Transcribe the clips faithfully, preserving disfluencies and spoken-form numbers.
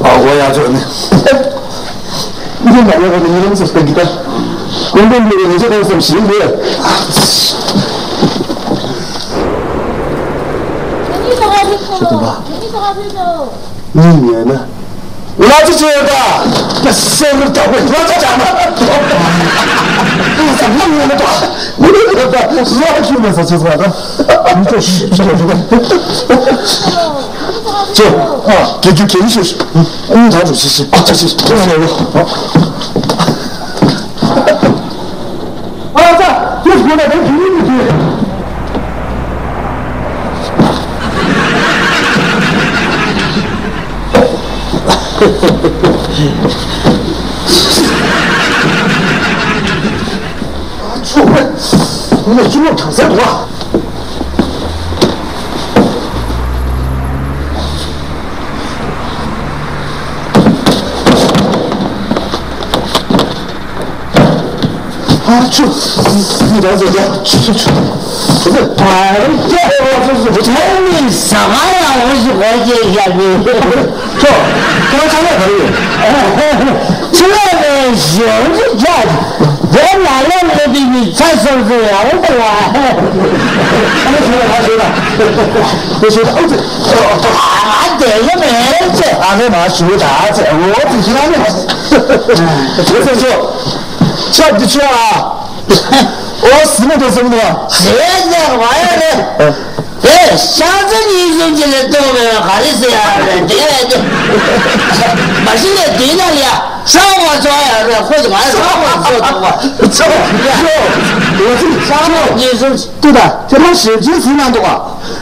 ཨ་འོ་ཡ་ཚོད་ནི། འདི་མ་ཡོད་པ་ནི་ཉི་མ་སོ་སོ་གི་ད། ཀུན་དོན་འདི་རེ་ཆེ་དང་བསམ་ཞིག་རེད། ཁྱེད་ཀྱི་ད་ག་རེ་ཁོ་ཁྱེད་ཀྱི་ད་ག་རེ་ཁོ། གཉིས་ཡོད་ན། ང་ཚོ་ཚོ་ཡོད་ད། ད་སེམས་རུ་ད་བས་ང་ཚོ་ཅག་མ། ང་ཚོ་མི་ཡོད་ན་ད། མི་ཡོད་ན་ད། ལོ་ཁྱུ་མེད་ས་ཚོ་ཚོ་ད། མི་ཚོ་ཤི་ཤི་ལ་ཤི་ད། ཅོ། ཨ། དགེ་རྒྱུ་གལ་ཤོས། ཨུམ། ད་རུ་ཤི་ཤི། ཨ་ཅག་ཤི་ཤི། ཨ་ཡ་ཡ། ཨ་ཙ། ཁྱོད་ཁོ་ན་ད་ཁྱོད་ཡིན་མི་ཁྱོད། ཆོག་པ། ངས་ཅི་མོ་གྲང་ཟེར་འདུག་ཨ། ཆུ། ཆུ། ཆུ། ཆུ། ཆུ། ཨ། ཆུ། ཆུ། ཆུ། ཆུ། ཆུ། ཆུ། ཆུ། ཆུ། ཆུ། ཟ་མ་ཡང་འོ་ཞིག་འོ་ཞིག་བཞག་པས། ཁྱོད། ཁྱོད་ཚང་མས་ག་རེ་ཡོད། ཕྱི་ལོགས་ནས་ཞེ་འོ་ཞིག་བཞག་དེ་ནང་ལོགས་སླེབས་པའི་མི་ཚ་སོང་ཚོ་ཡང་འོ་དང་བ། ཁྱོད་ཚོ་ལ་ཞོད་དང་། དེ་ཞོད་དང་ཨོ་ཙི། ཨ་དེ་ཡོད་མེད་ཅེས། ཨ་ནེ་མ་ཞུ་ད་ཚེ་འོ་ཙི་ཞུ་ད་ནི། ཁྱོད་ཚོ། ཤ་འདི་ཆུ་ཨ། ཨོ་སི་མ་དོ་སི་མ་དོ། ཟེར་ཟེར་བ་ཡ་རེད། དེ་ཤ་ཚ་གཉིས་གསུམ་གྱི་ལས་ཐོག་མེད་པའི་ག་རེ་ཟེར་ཡ་རེད་དེ། མ་གཞི་ནས་དེ་ན་ལ་ཡ་ཤ་བ་ཚོ་ཡ་རེད། ཁོ་ཚོ་ང་ཤ་བ་ཚོ་ཐོག་པ། ཤ་བ་གཉིས་གསུམ། ལྟོས་དང་། ཁྱེད་རང་ཞབས་ཞུའི་ཟིན་གནང་འདུག་ག་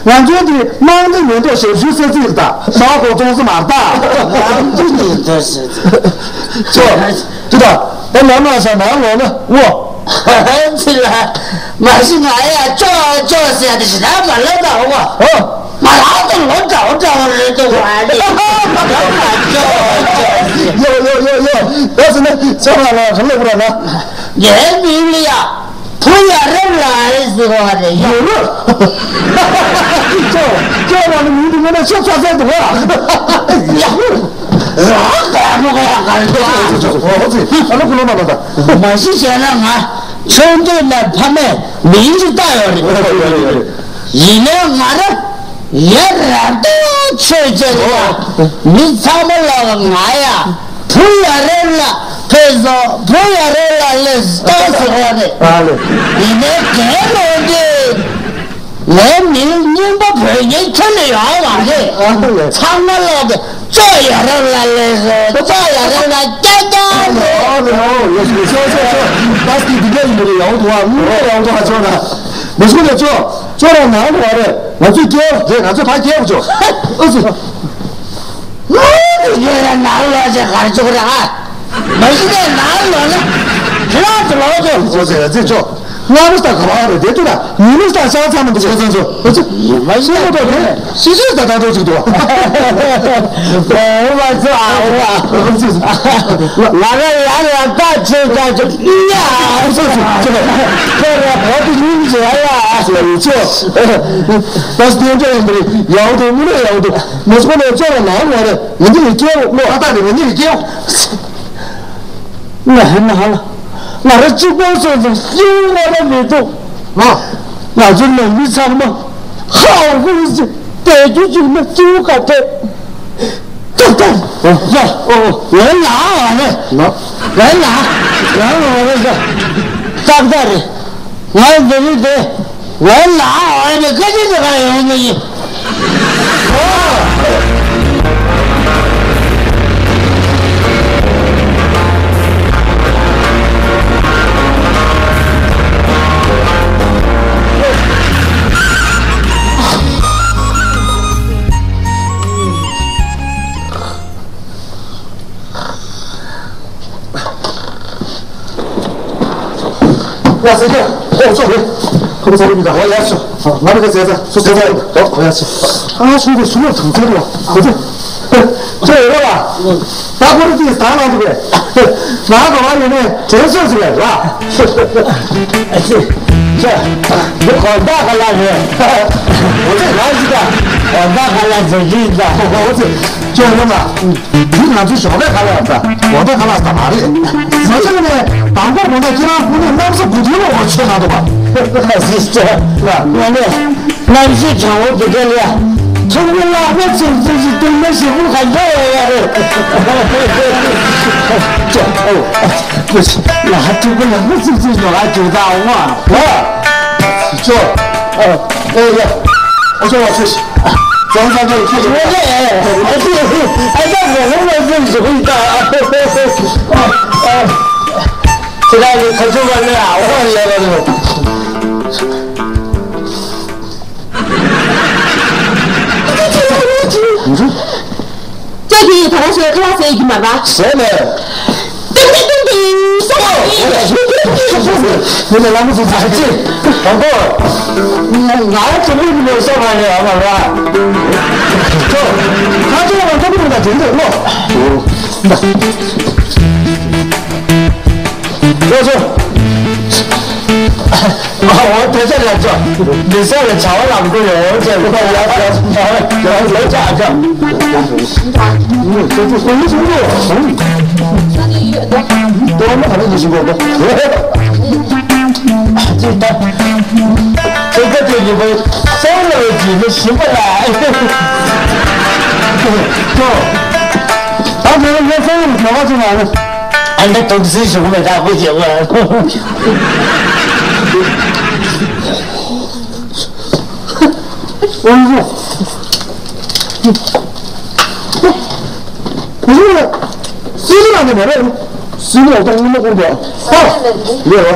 ང་ཚོའི་འདི་དམངས་གཙོ་ཉེན་རྟོག་ཞབས་ཞུའི་ས་ཚིགས་དང་ཤ་བ་གོ་ཚོང་སུ་མ་རེད་ད། དམངས་གཙོ་ཉེན་རྟོག་ཞབས་ཞུ། ཚོ། ལྟོས་དང་། ད་ལམ་ལ་ཤ་ནང་ལོག་ན་དབོ། ཚི་ལ། མ་གཞི་ང་ཡ་ཅོག་ཅོག་ཟེར་ཏེ་ཞེ་དྲག་མ་ལབ་ད་འོ། ཨོ། ང་རང་ཚོ་ལོ་འདྲ་བོ་འདྲ་བོ་རེད་འདུག་བ་ནི། ང་ཅོག་ཅོག་ཟེར། ཡོ་ཡོ་ཡོ་ཡོ། ད་ཟེར་ན་ཅོག་ལ་ལ་ག་ལ་བུ་ར་ན། ངའི་མིང་ལ་ཡ། བུ་ཡ་རབས་ལ་ཨེ་ཟེར་བ་རེད་ཡ། ཡོད་ལ། ཅོག་ཅོག་ལ་ནི་མིང་དུ་མེད་ན་ཤ་ཚ་ཚ་འདུག་བ། ཡ། རང་ག་མོ་ག་ཡ་ག་རེད་འདུག་བ། ཨ་ལོ་ཀུ་ལོ་མ་ལ་ད། མ་གཞི་བྱས་ན་ང་ཆུང་དུས་ནས་ཕ་མས་མིང་ཅིག་བཏགས་ཡོད་རེད། ཡིན་ནའི་ང་རང་ཡ་རབས་ཏོ་ཆོས་ཅན་ལ་མི་ཚང་མ་ལ་ང་ཡ་བུ་ཡ་རབས་ལ་ཕེབས་སོང་། བུ་ཡ་རབས་ལ་སླེབས་སོང་ཟེར་བ་རེད། ཡིན་ནའི་དེ་ལོ་དེ། ངའི་མིང་རྙིང་པ་བོད་ཉིད་ཁྱོན་ནས་ཡོང་བ་རེད། ཨ་ཧོ་ཡ། ཚང་མ་ལོག་སྟེ་ཅོག་ཡ་རབས་ལ་སླེབས་སོང་། ཅོག་ཡ་རབས་ལ་ཀྱ་ཀྱ་ལོ། ཨ་ཧོ་ཡ། ཡ་ཤི་ཤོ་ཤོ་ཤོ། ད་སྐྱིད་འདི་འདྲ་ཡིན་པ་རེད། ཡག་པོ་འདུག་ཨ། དངུལ་ཡག་པོ་འདུག་ཨ། ཅོག་ན་མི་སུ་ནས་ཅོག་ཅོག་རང་ནང་དུ་བ་རེད། ང་ཚོས་སྐྱེལ་རེད། ང་ཚོས་ཕ་སྐྱེལ་བ་ཅོག་ཨ་ཙི། ལོ་དེ་ཡོད་ན་ནང་ལོག་ཅེས་གར་ཅོག་ར་ཨ། མ་གཞི་ནས་ནང་ལོག་ན་ཁྱེད་རང་ཚོ་ལོག་ཅོག་ཨོ་ཙི་ཨ་ཙི་ཅོག་སྔ་མོ་ལྟ་ག་བ་རེད་དེ་ལྟོས་ན། ཉི་མ་ལྟ་ཤ་ཚ་མི་འདུག་ཤ་ཚ་ཚ། ཨོ་ཙི། ཉི་མ་ཤ་ཚ་ཚ། ཤི་ཤི་ད་ད་འགྲོ་ཅིག་འདུག་ཨོ་མ་ཚོ་ཨ་ཨོ་ཨ། ང་རང་ཡར་ལ་ལྟ་ཆེ་ད་ཅིག་ཡ། ཨོ་ཙི་ཙི་ཙི། ཁྱེད་རང་བོད་དུ་ཉིན་ཅིག་ཡ་ཡ། ཨོ་ཙི། ད་སྟོན་འདྲ་ཡིན་པ་རེད། ཡག་འདུག་མི་ལ་ཡག་འདུག་མ་ཚོ་ནས་ཅོག་ལ་ནང་ལོག་རེད། ང་གཉིས་ལ་སྐྱེལ་ལོ། ཨ་ད་རེད། ང་གཉིས་ལ་སྐྱེལ། ང་ཧེ་ན་ཧ་ལ། ང་རང་གཅིག་པོ་སོང་ཙང་སྐྱིད་པོ་ང་རང་མི་འདུག་ཨ། ང་ཚོ་ནང་མི་ཚང་མ་ཧ་ཧུ་ཟེར་བསྡད་རྒྱུ་བྱུང་ན་སྐྱིད་པོ་ག་ཐད། ཏག་ཏག་ཡ། ཨོ། ང་ལ་ཨ་ནི། ང་ལ། ང་ལ་ཨ་ནི། ཏག་ཏག་རེད། ང་འདི་རིགས་དེ། ང་ལ་ཨ་ནི་སྐད་ཆ་དེ་ག་ཡོང་གི་ཡིན། ཡ་ཟེར་གྱི། ཨོ་ཚོ་རེད། ཁོ་ཚོ་རེད་མི་འདུག་ཨོ་ཡ་ཤོ། ང་མི་ཁ་ཟས་ཚ་སུ་ཟས་ཚ་ཡོད། ཨོ་ཡ་ཤོ། ཨ་ཤོ་རེད། ཤོ་ལོ་དང་ཚ་རེད་བ། ཨོ་ཚོ། ཁྱོད་ཡོད་རེད་བ། ད་ཁོ་རེ་དེས་ད་ལང་འདུག་གས། ང་ག་བ་ཡོད་ནས་དྲན་གསོས་ཟེར་བས་ར། ཨ་ཙི། ཁྱོད། འདི་གོ་བརྡ་ག་ལ་རེད། ཨོ་ཚོ་ང་ཞིག་ག་གོ་བརྡ་ག་ལ་ཟེར་གྱི་ཡིན་ད། ཨོ་ཚོ། ཁྱོད་ཡོད་ན། འདི་ང་ཚོའི་ཞོགས་པའི་ཁ་ལག་ད་འོ་ད་ཁ་ལག་ད་མ་རེད། ང་ཚོ་ནས་དང་པོ་དགོང་དག་ཁྱེད་རང་ཁོང་ནས་གནམ་ས་དགུ་ཐིག་ལོག་པར་ཆོད་གནང་འདུག་པ། ང་ཚོས་ལ་ང་ནས་གནམ་གཤིས་གྲང་བོ་འདི་འདྲ་ལ་ཚོང་གི་ལག་པ་ཚིག་ཚིག་ཞིག་བཏུང་ན་ཞེ་པོ་ག་འདྲ་ཡོད་ཡ་རེད། ཅོ་ཨོ་ང་ཕྲུ་གུ་ལག་པ་ཚིག་ཚིག་ཞོག་ཨ་ཅོ་ད་ཨོ་མ་ཨོ་ཅོ་ཨོ་ཨེ་ཡ་ཨོ་ཅོ་ཨོ་ཅོ། ཙང་ཙང་ཙང་ཁྱེད་ཀྱི་ཨ་ཅག་ཨ་ཅག་ཨ་ཅག་གི་ཧོང་ལ་ཙམ་ཞིག་ཡིན་ད། ཁྱེད་རང་གི་ཁ་ཆུ་བ་ནི་ཨ་ཧོ་ཡ་ར་རེད། ཅག་གིས་ད་རང་ཤོད་ཁ་ལག་ཟས་ཡི་གི་མ་ར། ཟས་ལས། ཏིང་ཏིང་ཏིང་ཏིང་། ས་ལ་ཡིན། ངས་ལ་མོ་ཟིག་ཟ་ཅི། དང་པོ། ང་ལ་ཅི་མོ་ནི་མོ་ས་མ་རེད་ཨ་མ་ར། ཅོ། ཁ་ཅོ་ལ་ཅི་མོ་ན་དྲན་འདུག་ལོ། ཅོ་ཅོ། ཨ་འོ་དེ་ཚོ་ལ་ཅོ། མི་ས་ལ་བྱ་བ་ལམ་དུ་ཡོང་ཅེས་ལ་ཡ་ཡ་ཡ་ཡ་ཅ་ཅ། སྲིད་ལ་ནི་མ་རེད། སྲིད་ལ་ཏང་ཉི་མ་ཀུན་ཏུ་ཨ་ལེ་རོ།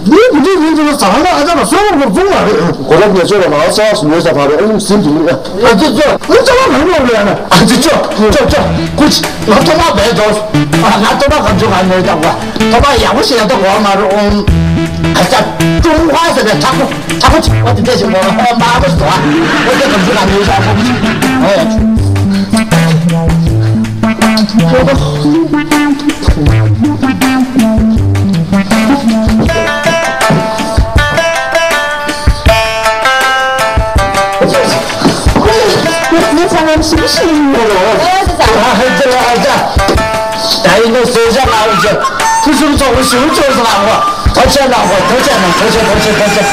འདི་བུ་འདི་ཡིན་ཚུལ་ཟ་ཁང་ཨ་ཅག་ལ་སོན་མོར་བཙོང་བ་རེད། གོ་རབ་ངལ་རྩོལ་ལ་མ་ས་སུ་མོས་ས་ཕ་རེད། ཨ་ཡུམ་སིམ་དུ་ཨ་ཅག་ཅོ་ཨ་ཅག་ལ་ནོར་ལ་ཡ་ན་ཨ་ཅག་ཅོ་ཅོ་ཅོ་ཀུ་ཅི་ང་ཐོག་མ་བས་ཏོ། ང་ཐོག་མ་གམ་ཆུ་ག་ནོར་ཀྱང་བ། ཐོག་མ་ཡག་པོ་ཞིག་ལ་ཏོ་གོ་མ་རུང་། ཨ་ཅག་ཀྲུང་ཧྭ་ཟེར་བའི་ཁྲག་པོ། ཁྲག་པོ་ཆེ་བ་དེ་འདྲ་ཞིག་མོ་ལ་ཧོ་མ་པོ་ཞིག་འདུག་ཨ། ཨོ་དེ་གམ་ཆུ་ལ་ནུས་ཤ་ཁོ་ཨོ་ཡ། ངས་ཚང་མ་ཞིབ་ཞིབ་ཡིན་ནོ། ཨ་ཧེ་ཙི་ཨ་ཅག་ད་ཡིན་ནོ་བཟོ་བྱ་མ་འོང་ཅིག་ཕུན་སུམ་ཚོགས་པ་ཞིག་བྱོས་སོང་ཨ། ཐོབ་ཆ་གནང་དགོས། ཐོབ་ཆ་གནང་། ཐོབ་ཆ་ཐོབ་ཆ་ཐོབ་ཆ།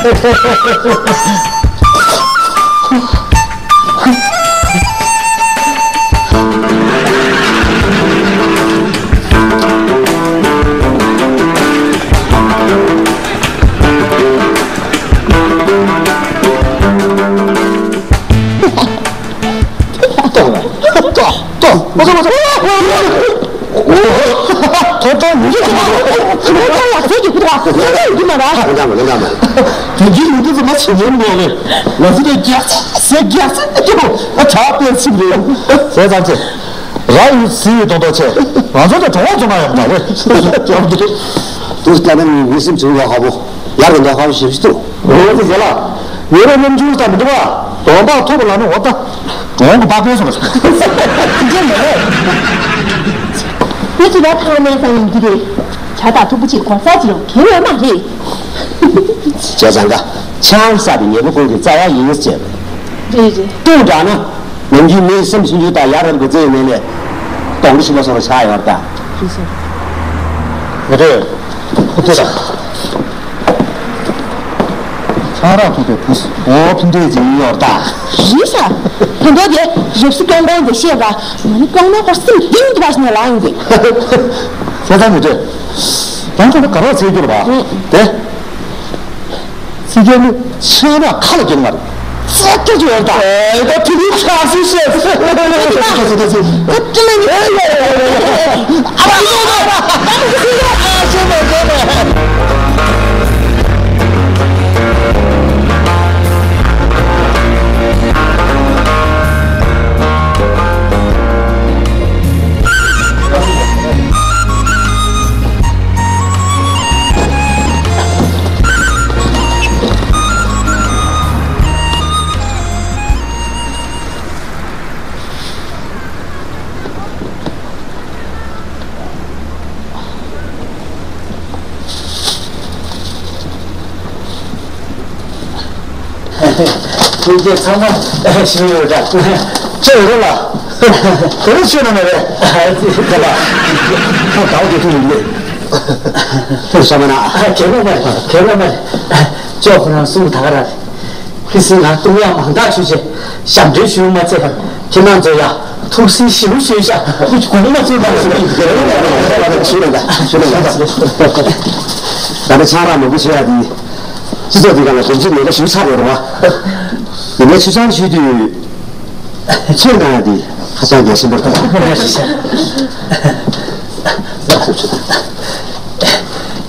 ཏོ་ཏོ་ཏོ་ཏོ། ཁོ་ཚོ་མི་རིགས་ཀྱི་ཁོ་ཚོ་ལ་ཟས་ཀྱི་ཁུ་ཐོག་ཁོ་ཚོ་ཡོད་ཀྱི་མ་རེད། ཁོ་ཚོ་མི་རིགས་ཀྱི་ཁོ་ཚོ་མ་བྱེད་ཉན་མེད་རེད། ང་ཚོ་ལས་རྒྱག་ཟས་རྒྱག་ཟས་ཀྱི་ཁོ་ཨ་ཆགས་པའི་ཚིག་རེད། ཟས་ཙམ་ཚེ་ར་ཡུལ་ཟི་ཡི་གདོང་ཐོག་ཆེ། ང་ཚོ་ལ་གྲོང་བ་ཚོ་མ་ཡོང་ད་རེད། དུས་ལྟར་ན་མི་སེམས་བྱུང་བ་ཧ་པོ་ཡར་གི་འདོད་ཁ་བོ་ཞིབ་ཞིབ་ཏུ། འོ་དེ་རེད་ལ། ཡོད་རེད། རྣམ་འགྱུར་དང་མི་འདྲ་བ། དོན་དག་ཐུག་པ་ལ་ནི་འོ་ད། གོང་གི་པགས་པའི་སོགས་ལ། ཅི་མ་རེད། ཁྱོད་ཀྱི་ལ་ཐང་ནས་སང་ཡིན་གྱི་རེད། བྱ་དང་ཐུག་པོ་ཅིག་གོ་ས་ཅི་ཡོང་གལ་ཡོད་མ་རེད། བྱས་ཙང་ཀ་ཆང་ས་དེ་ཉེ་པོ་ཀུན་གྱི་རྩ་བ་ཡིན་ཟེར། རེད་རེད། ཏུང་དྲག་ན། ནམ་རྒྱུན་མིའི་སེམས་ཤིན་ཏུ་དང་ཡ་རབས་ཀྱི་རྩེ་ཡི་ནས་ནས། གདོང་གི་ཤི་ལ་སོགས་ལ་ཆགས་ཡོད་ད། རེད་ཟེར། ངས་དེ། ཁོ་ཚོ་ལ། ཆང་རག་ཐུག་པའི་བུ། འོ་ཕན་འབྲས་ཅིག་ཡོད་ད། རེད་ཤག་ཕན་ཐོགས་དེ་རབ་སུ་སྐྱོང་གོང་དུ་བཤད་པ། ང་ནི་རྐང་མའི་སྐོར་སེམས་གཏིང་དུ་བར་ནས་ལངས་ཡོང་གི། ཁྱེད་ཚང་མི་འདྲ། རང་ཚོ་ལ་ག་རོགས་བྱེད་རྒྱུ་རེད་པ། རེད། དེ། ཚིག་རྒྱན་ནི་ཆང་རག་ཁ་ལ་རྒྱུ་མ་རེད། ཙག་སྐད་ཅིག་ཡོད་ད། ཨེ་ད་དེ་ནི་ཆགས་སུ་བཤད། ད་དེ་ནི་ཨ་ཡ་ཡ་ཡ་ཡ། ཨ་ཡ་ཡ་ཡ་ཡ། ཨ་ཡ་ཡ་ཡ་ཡ། ཨ་ཡ་ཡ་ཡ་ཡ། ཐུགས་རྗེ་ཚང་མ་ཞུ་ཡོད་འདྲ། ཅི་ཡོད་རེད་ལ། དེ་རིང་ཆོས་ན་མ་རེད། དེ་ལ་ཁོང་ཟླ་བ་དེ་ཐུག་ཡིན་ལེ། ཐུགས་བསམ་མ་ན། གལ་པོ་མ་རེད། གལ་པོ་མ་རེད། ཅོག་ཁོ་རང་གསུང་ད་ག་ར་རེད། ཁི་སི་ང་ལྟུང་ཡག་མང་དག་ཆུ་ཆེ་ཞབས་འདྲེན་ཞུ་མ་ཚད་ཁྱེད་རང་ཚོ་ཡ་ཐུགས་སྲས་ཞི་བོ་ཞུ་ཤ་ཁུ་གོང་མ་ཚོས་དང་ཞུ་ཡིན། ཞུ་ལ་ད་ཞུ་ལ་ད་ཞུ་ལ་ད་ད་ནི་ཆང་རག་མང་པོ་ཆེ་ཡ་དེ། སྤྱི་ཚོགས་འདི་ག་ལ་གོམས་གཤིས་ཉེན་ཁ་ཞིག་ཆགས་ཡོད་རེད་བ། ཡིན་ནའི་ཆུ་ཆང་ཞུས་དུས་ཚོད་གནང་ཡ་དེ་ཧ་ཅང་གལ་ཆེན་པོ་རེད།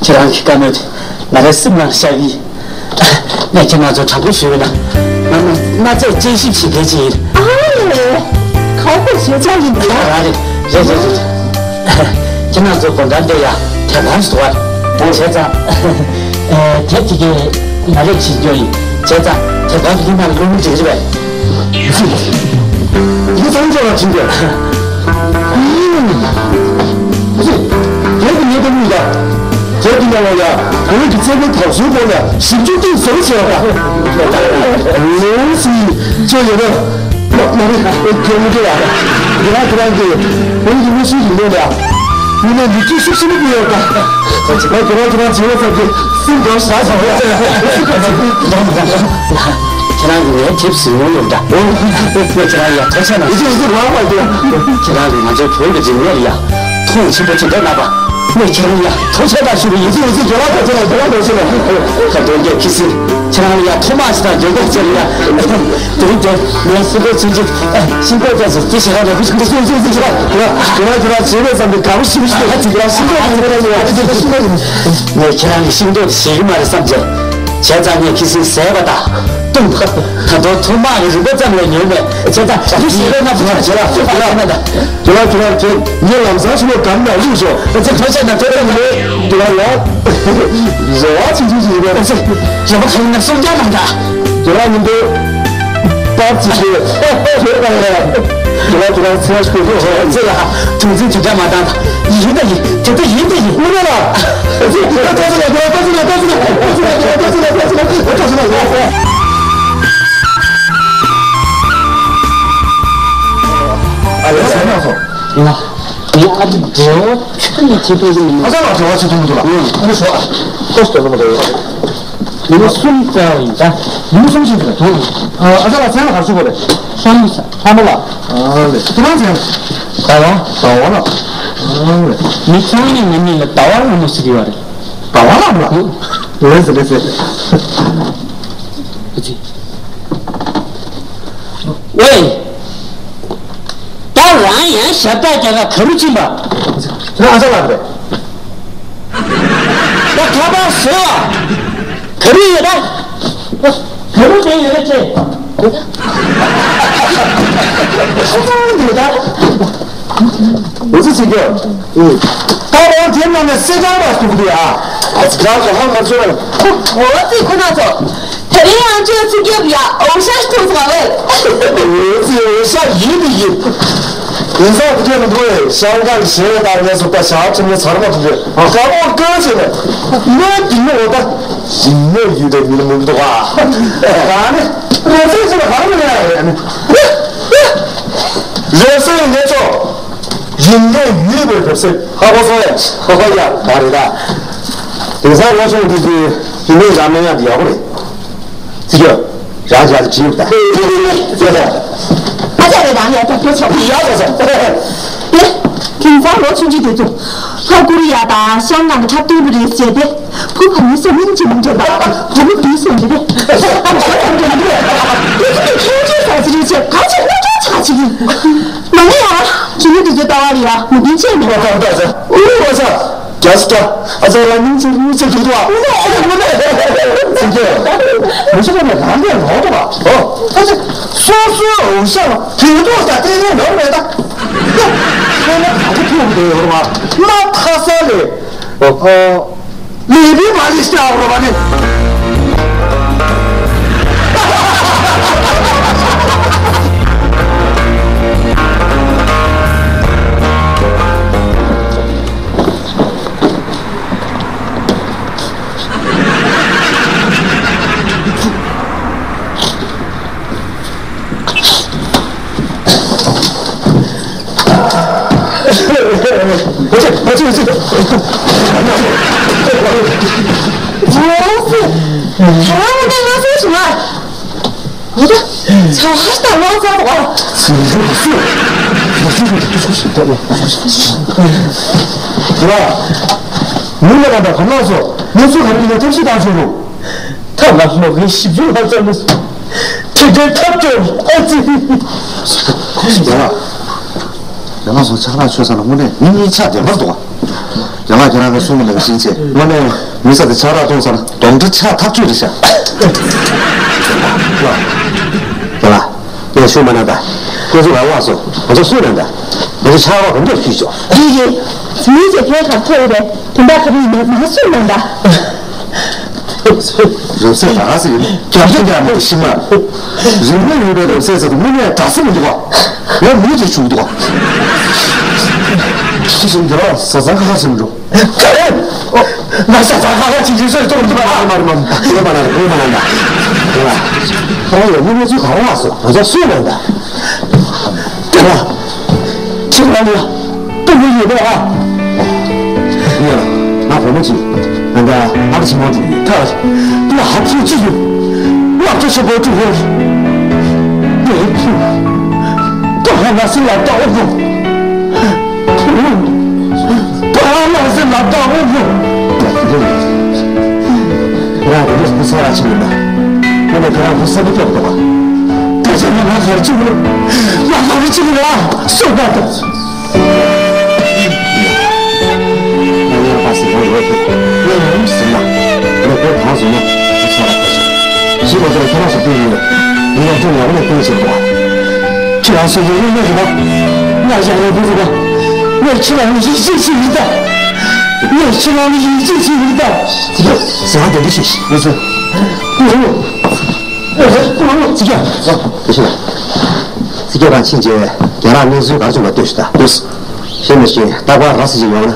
ཁྱེད་རང་གི་བཀའ་མོལ་དེ་ང་རའི་སེམས་ནང་ཤར་གྱི་ཡིན། ངས་ཁྱེད་རང་ཚོ་དྲང་པོ་ཞུས་ན་ང་ནི་གནའ་རྫས་དཔྱད་ཞིབ་བྱེད་མཁན་ཅིག་ཡིན། ཨ་ལས། ཁོ་པོ་ཞེ་ཆགས་ཡིན་པ་ལ། རེད་རེད་རེད་རེད། ཁྱེད་རང་ཚོ་སྒོ་འགྲམ་དེ་ཡ་དེབ་ཁང་ཞིག་འདུག་བ། བྱས་ཙང་དེབ་དེ་གས་ང་རེ་བྱེད་རྒྱུ་ཡིན། བྱས་ཙང་དེབ་ཁང་གི་ནང་ལོགས་འགྲིག་རེད་པས། ཡིན་ཙང་ཅོག་ལ་བྱིན་ཏེ། དེབ་དེ་ངས་ལྟ་གི་ཡོད་ད། དེབ་དེ་ནང་ལ་ཡ་བོད་ཀྱི་རྩེད་མོའི་དར་སྲོལ་སྐོར་ལ་ཞིབ་འཇུག་གཏིང་ཟབ་བྱས་པ་དང་། ལོ་སི་ཅོག་ཡོད་ན། མ་མ་རེད། ཨེ་ཁྱོད་མི་འདུག་ཡ། དེ་རང་དེ་རང་གི་བོད་ཀྱི་དངོས་གཞིའི་རིག་གནས་ལ་མི་ནས་མི་ཚེ་ཤུགས་ཆེན་པོ་སྤེལ་ཡོད་པ། ང་དེ་རང་དེ་རང་བྱེད་ཡོད་ཙམ་གྱི་སེམས་དགའ་ཤ་ཚ་བ། ཁྱེད་རང་གི་ངའི་དེབ་གཟིགས་མྱོང་ཡོད་འདྲ། ཁྱེད་རང་ཡ་ཐུགས་རྗེ་གནང་། ཡིན་གཅིག་ཡིན་གཅིག་རང་མ་འདུག་ཁྱེད་རང་གིས་ང་ཚོའི་བོད་ཀྱི་རིག་གནས་ལ་ཡ་མཐོང་ཆེན་པོ་ཅིག་འདྲ་གནང་པ། ངས་ཁྱེད་རང་ཡ་ཐུགས་རྗེ་གནང་ཞུ་གི་ཡིན། ཡིན་གཅིག་ཡིན་གཅིག་རྒྱལ་བ་རྒྱལ་ཚོགས་ལ་རྒྱལ་བ་རྒྱལ་ཚོགས་ལ། ད་དོན་གྱི་ཁི་སི་ཁྱེད་རང་ལ་ཡ་ཐོག་མ་ཞིག་དང་རྒྱལ་ཁབ་ཅིག་ལ་ཡ། དེ་རིང་དེ་ངའི་སྲིན་པོ་ཚུན་ཆད་ཤིང་ཏོག་ཅན་ཟེར་དེ་ཞེ་དྲག་རེད། ཁྱེད་རང་ཁྱེད་རང་བྱེད་པའི་བསམ་པའི་དགའ་པོ་ཞིག་ཞིག་ཁ་ཅིག་རང་ཤིང་ཏོག་ཅིག་རང་ཤིང་ཏོག་ཅིག་རང་ངས་ཁྱེད་རང་གི་ཤིང་ཏོག་དེ་བཞེས་ཀྱི་མ་རེད་བསམ་བྱས། བྱས་ཙང་ངས་ཁི་སི་ཟས་པ་དང་བཏུང་བ་ད་དུང་ཐུར་མ་གི་རིན་པ་ཙམ་ལས་ཉོས་མེད། བྱས་ཙང་དེ་བཞེས་པའི་ང་བུ་ཆེ་ལ་ཐུག་པ་ལ་ན་ད། དེ་ལ་དེ་ལ་དེ་ངས་ལམ་སང་ཞིག་ལ་གམ་ན་བླུགས་ཤོག་ཨ་ཙི་ཐོ་ཆད་ན་ཐོ་ཆད་ན་མེད། དེ་ལ་ཡ། རེ་བ་ཆུང་ཆུང་ཞིག་ཡོད་པས། རེ་བ་གང་ཡིན་ན་སྲུང་སྐྱོང་གནང་དང་། དེ་ལ་ཡིན་པས། པར་ཅིག་ཤོད། ཤོད་པ་ལ། དེ་ལ་དེ་ལ་ཚེ་ཤོད་དེ་ཤོད་ཚེ་ལ་དུང་འཛིན་དེ་འདྲ་མ་བཏང་དང་། ཡིན་ད་ཡིན་དེ་ད་ཡིན་ད་ཡིན། དངོས་གནས་ལ། ཨ་ཙི་དེ་ལ་ལྟ་ཚུལ་ལ་དེ་ལ་ལྟ་ཚུལ་ལ་ལྟ་ཚུལ་ལ་ལྟ་ཚུལ་ལ་ལྟ་ཚུལ་ལ་ལྟ་ཚུལ་ལ་ལྟ་ཚུལ་ལ་ལྟ་ཚུལ་ལ། ཨ་ལས་ཟེར་ན་སོ། ཡིན་ན། ངས་ཨ་ཅེ་འབྲེལ་བ་ཆུ་ནས་བྱེད་ཐུབ་ཀྱི་མི་འདུག་ཨ་ཅག་ལ་འབྲེལ་བ་བྱེད་ཐུབ་མི་འདུག་ལ། ཨ་ནི་ཞོག་ཨ། ཏོག་ཙམ་ལོ་མ་རེད། ཉིན་མོ་གསུམ་བཙལ་བ་ཡིན་ད། ཉིན་མོ་གསུམ་ཞིག་རེད། ཨ་ཅག་ལ་མཚན་ལ་ག་རེ་ཞུ་དགོས་རེད། ལྷ་མོ་ས་ལྷ་མོ་ལ། ཨ་ལེ། ཁྱེད་རང་མཚན། ཟླ་བ། ཟླ་བ་ལ། ཨ་ལེ། མི་ཚང་མས་ང་གཉིས་ལ་ཟླ་བ་ལྷ་མོ་ཟེར་གྱི་ཡོད་རེད། ཟླ་བ་ལ་ལ། ལེ་ཟེར་ལེ་ཟེར། ཨ་ཙི། ཝེ། ད་རང་ཡང་ཞབས་བཏགས་རྒྱག་ག་ག་རུ་ཕྱིན་པ། ཁྱེད་རང་ཨ་ཅག་ལགས་རེད། ད་ཁ་པར་བཟོས་བ། ག་རུ་ཡོད་ད། ག་རུ་བསྡད་ཡོད་ད་ཅེ། ཁ་ཚང་འདུག་ད། འོ་ཙི་ཟེར་རྒྱུ། ད་རང་དེ་ནང་ནས་གསེར་སྦྱངས་པ་ཟེར་གྱི་འདུག་ཨ། ཨ་ཙི་ཁྱེད་རང་ཚོ་ཧ་མ་ཚོད་པ། འོ་ཙི་ཁོ་ན་ཚོ། དེ་རིང་ཡང་ཅོག་ཚིག་རྒྱབ་ཡ་འོ་ཤ་ཐུག་ཟ་བས། འོ་ཙི་འོ་ཤ་ཡིན་དུ་ཡིན། ཡིན་ས་དེ་འདྲ་མི་འདུག་ཨེ། ཤང་ཀང་གི་ཞལ་དང་ངལ་གསོ་པ་ཞག་ཁྲིམས་ནི་ཚར་མ་ཐུབ་རེད། དཀར་པོ་དཀར་བྱས་ནས་སྨོན་འདི་མོ་འོ་ད། ཡིན་མོ་ཡིན་པའི་མི་ལ་མི་འདུག་ཨ། ད་ནི་རོ་ཚིག་ཅིག་ལ་གང་མི་ལ་ཡ་རེད་ཨ་ནི། རེད་སོང་ངས་ཚོ། ཡིན་ངས་ཡུལ་བའི་རབ་སེམས་ཧ་གོ་སོང་ཡ། ཧ་གོ་ཡ་ག་རེད་ད། དེང་སང་ལོ་ཆུང་འདི་ཚོའི་ཡིན་ངས་རང་མེད་ཡག་འདི་ཡག་པོ་རེད། ཚིག་གྱོད། རང་ཅག་ལ་བྲིས་ཡོད་ད། ཡོད་ད། ཨ་ཅག་རེད་ད་ངས་ད་ཁྱོད་ཆོག་ཡག་ད་ད། དེ། དེང་སང་ལོ་ཆུང་ཆུང་དེ་ཚོ། ལྷ་ཀོ་རི་ཡ་དང་ཤང་ཀང་གི་འཁྲབ་སྟོན་པ་རེད་ཟེར་ཏེ། བུ་ཕ་མའི་སེམས་སྙིང་རྗེ་མི་འདྲ་བ། བུ་མོ་དུས་སུ་འདི་རེད། ཨ་མ་ཁྱོད་ཚོ་འདི་རེད། དེ་ཚོ་ཁྱོད་ཚོའི་ས་ཚིགས་རེད་ཅེས་ག་ཚོད་སློབ་སྦྱོང་བྱ་བྱེད་ཀྱི། མ་ངེས་ཡ། ཇུ་ནི་དེ་ཚོའི་ལྟ་བ་ལ་ཡ་མི་བདེན་ཆེ་མེད། ཨོ་ད་ད་ད། ཨུ་ཨོ་ས། རྒྱ་ས་རྒྱ། ཨ་ཙ་ར་སྙིང་རྗེ་སྙིང་རྗེ་འདུག་ཨ། ཨུ་ཨུ་ཨུ་ཨུ། ཚིག་གྱོད། མི་ཤི་བ་ནས་རང་གིས་ལོག་འདུག་ཨ། ཨོ། ད་ཚེ། སོ་སོའི་འུ་ཤ་ལ་དུས་ཐོག་ད་ལྟ་ནས་ལོག་མེད་ད། ཁྱོད་ན་ག་གི་ཐུག་འདུག་ཡོད་རེད་བ། མ་ཐ་ས་ལས། ཨོ་ཨོ། ལས་པའི་མ་ལས་ཤ་བ་རོ་བ་ནི། ཨོ་ཙི། ཨོ་ཙི། ཨོ་ཙི། ཨོ་ཙི། ད་རང་ངོ་ནས་ང་སོང་བྱུང་ང་། ཨོ་ད། ཚ་བ་ཞིག་ད་ལོག་ཚར་བ། ཡ། མི་ལ་ལ་ད་ག་ལ་སོ། ངས་ཚུར་ག་རེ་ཡིན་ན་ཐབས་ཤེས་བཏང་ཆོག་རུང་། ཐབས་ལ་མ་གི་ཞིབ་འཇུག་ལྷག་ཙམ་ལ་སོ། དེ་འདྲའི་ཐབས་སྐྱོ་ཨ་ཙི། ཡ་ལ། ཡ་ལ་སོ་ཆག་ལ་ཆོད་ས་ལ་དངོས་གནས་མི་གཉིས་ཆ་བདེན་པར་འདུག་བ། ཡ་ལ་ཁྱེད་རང་གི་གསུང་གི་ལས་ཀ་ཤེས་ཚེ་དངོས་གནས་མི་ས་དེ་ཆག་ལ་གཏོང་ས་ལ་གདོན་འདྲེ་ཆག་ཐག་ཆོད་རེད་ཤག་ཡ་ལ། ངས་ཤུགས་མ་གནང་ད། ཁོ་ཚོ་རང་ལ་སོ། ང་ཚོ་སུ་ནང་ད། ང་ཚོ་ཆག་རོགས་གང་འདྲ་ཞུས་ཆོག་ཡིན་ཡིན། མི་ཚེ་ཕལ་ཆེར་ཐོབ་ཡོད་པས་དོན་དག་ག་རེ་ཡིན་ན་ང་སུ་ནང་ད། རབ་གསལ་ད་ག་ཟེར་ཡིན། རྒྱབ་ལྗོངས་ཀྱང་མི་ཤི་མ། རིག་གནས་ཡོད་པའི་རབ་གསལ་ཟེར་དུས་དངོས་གནས་དགྲ་ཟེར་མི་འདུག་ག་ང་མི་རེ་བྱུང་འདུག་ག་ཁྱི་ཞིག་འདི་ར་བཟའ་ཚང་ཁ་ཁ་ཟེར་མི་འདུག་ང་ས་ཚ་ཁ་ཁ་ཅིག་ཡིན་ས་ཡིན་ཐོག་ཏུ་མ་མ་མ་མ་མ་ན་མ་ན་ད། ཁོ་ཡང་མི་ངོ་ཚོས་ག་རེ་ལ་སོ་ང་ཚོ་སུ་ལ་ད། ཁྱེད་རང་ལ་སྤུ་གུ་ཡོད་པས་ཨ། ཡ། ང་བུ་མོ་གཅིག་ང་ད་ཨ་ཕ་ཆེན་མོ་འགྲོ་ཡོད་ད། ང་ཧ་ཚུགས་གཅིག་ཡོད། ང་ཚོ་ཆེན་པོ་འགྲོ་ཡོད། ངའི་ཕུ། ད་ང་ང་སུ་ལ་ད་ཨོ་ཕུ། ཕ་ལ་སེ་ལ་ད་འོ་ཡོ། རང་གི་མི་ཚེ་ར་ཆེ་ཡིན་པ། ཁོ་ནས་ཁྱེད་རང་ཁོ་སེམས་པ་སྐྱོ་འདུག་པ། ད་ཆ་ནས་ང་ཚོར་གཅིག་མིན། ང་ཚོར་གཅིག་མིན་ལ་སོ་ད་ད། ང་ཡང་པ་སེ་ཡང་ཡོད་དེ། ང་ཡང་ཟིན་ལ། ང་ཁོ་གང་བཟོས་ན་ཁོ་ཚོ་ལ་ཁ་ཤས། གཞིས་ལ་ཚོར་ཁྱེད་རང་སུ་སྤུན་ཡིན་ནོ། ཡིན་ཡང་ཁྱོད་ཡག་པོ་ནས་སྤུན་བྱེད་དགོས། ཁྱེད་རང་སུ་ཡིན་ཡིན་ནོ་ཡིན་ན། ང་ཡག་པོ་སྤུན་བྱེད་དགོས། ངས་ཁྱེད་རང་ལ་ཡིད་ཆེས་བྱེད་ཡིན་ད། ངས་ཁྱེད་རང་ལ་ཡིད་ཆེས་བྱེད་ཡིན་ད། ཟེར་བ་དེ་འདྲ་ཞིག་ཡིན་ཟེར། ཨོ་ཨོ། ཨོ་ཨོ། ཅི་ཡ། ཨོ་དེ་ཤི་ལ། ཚིག་སྐྱོ་གང་ཕྱིན་ཆད་རྒན་ལགས་གནས་ཚུལ་ག་རེ་བྱུང་བ་ལྟོས་ཤིག་ད། ལགས་སོ། ཤེས་མི་ཤེས་རྟག་པར་ར་སི་ཞིག་ཡོང་ན་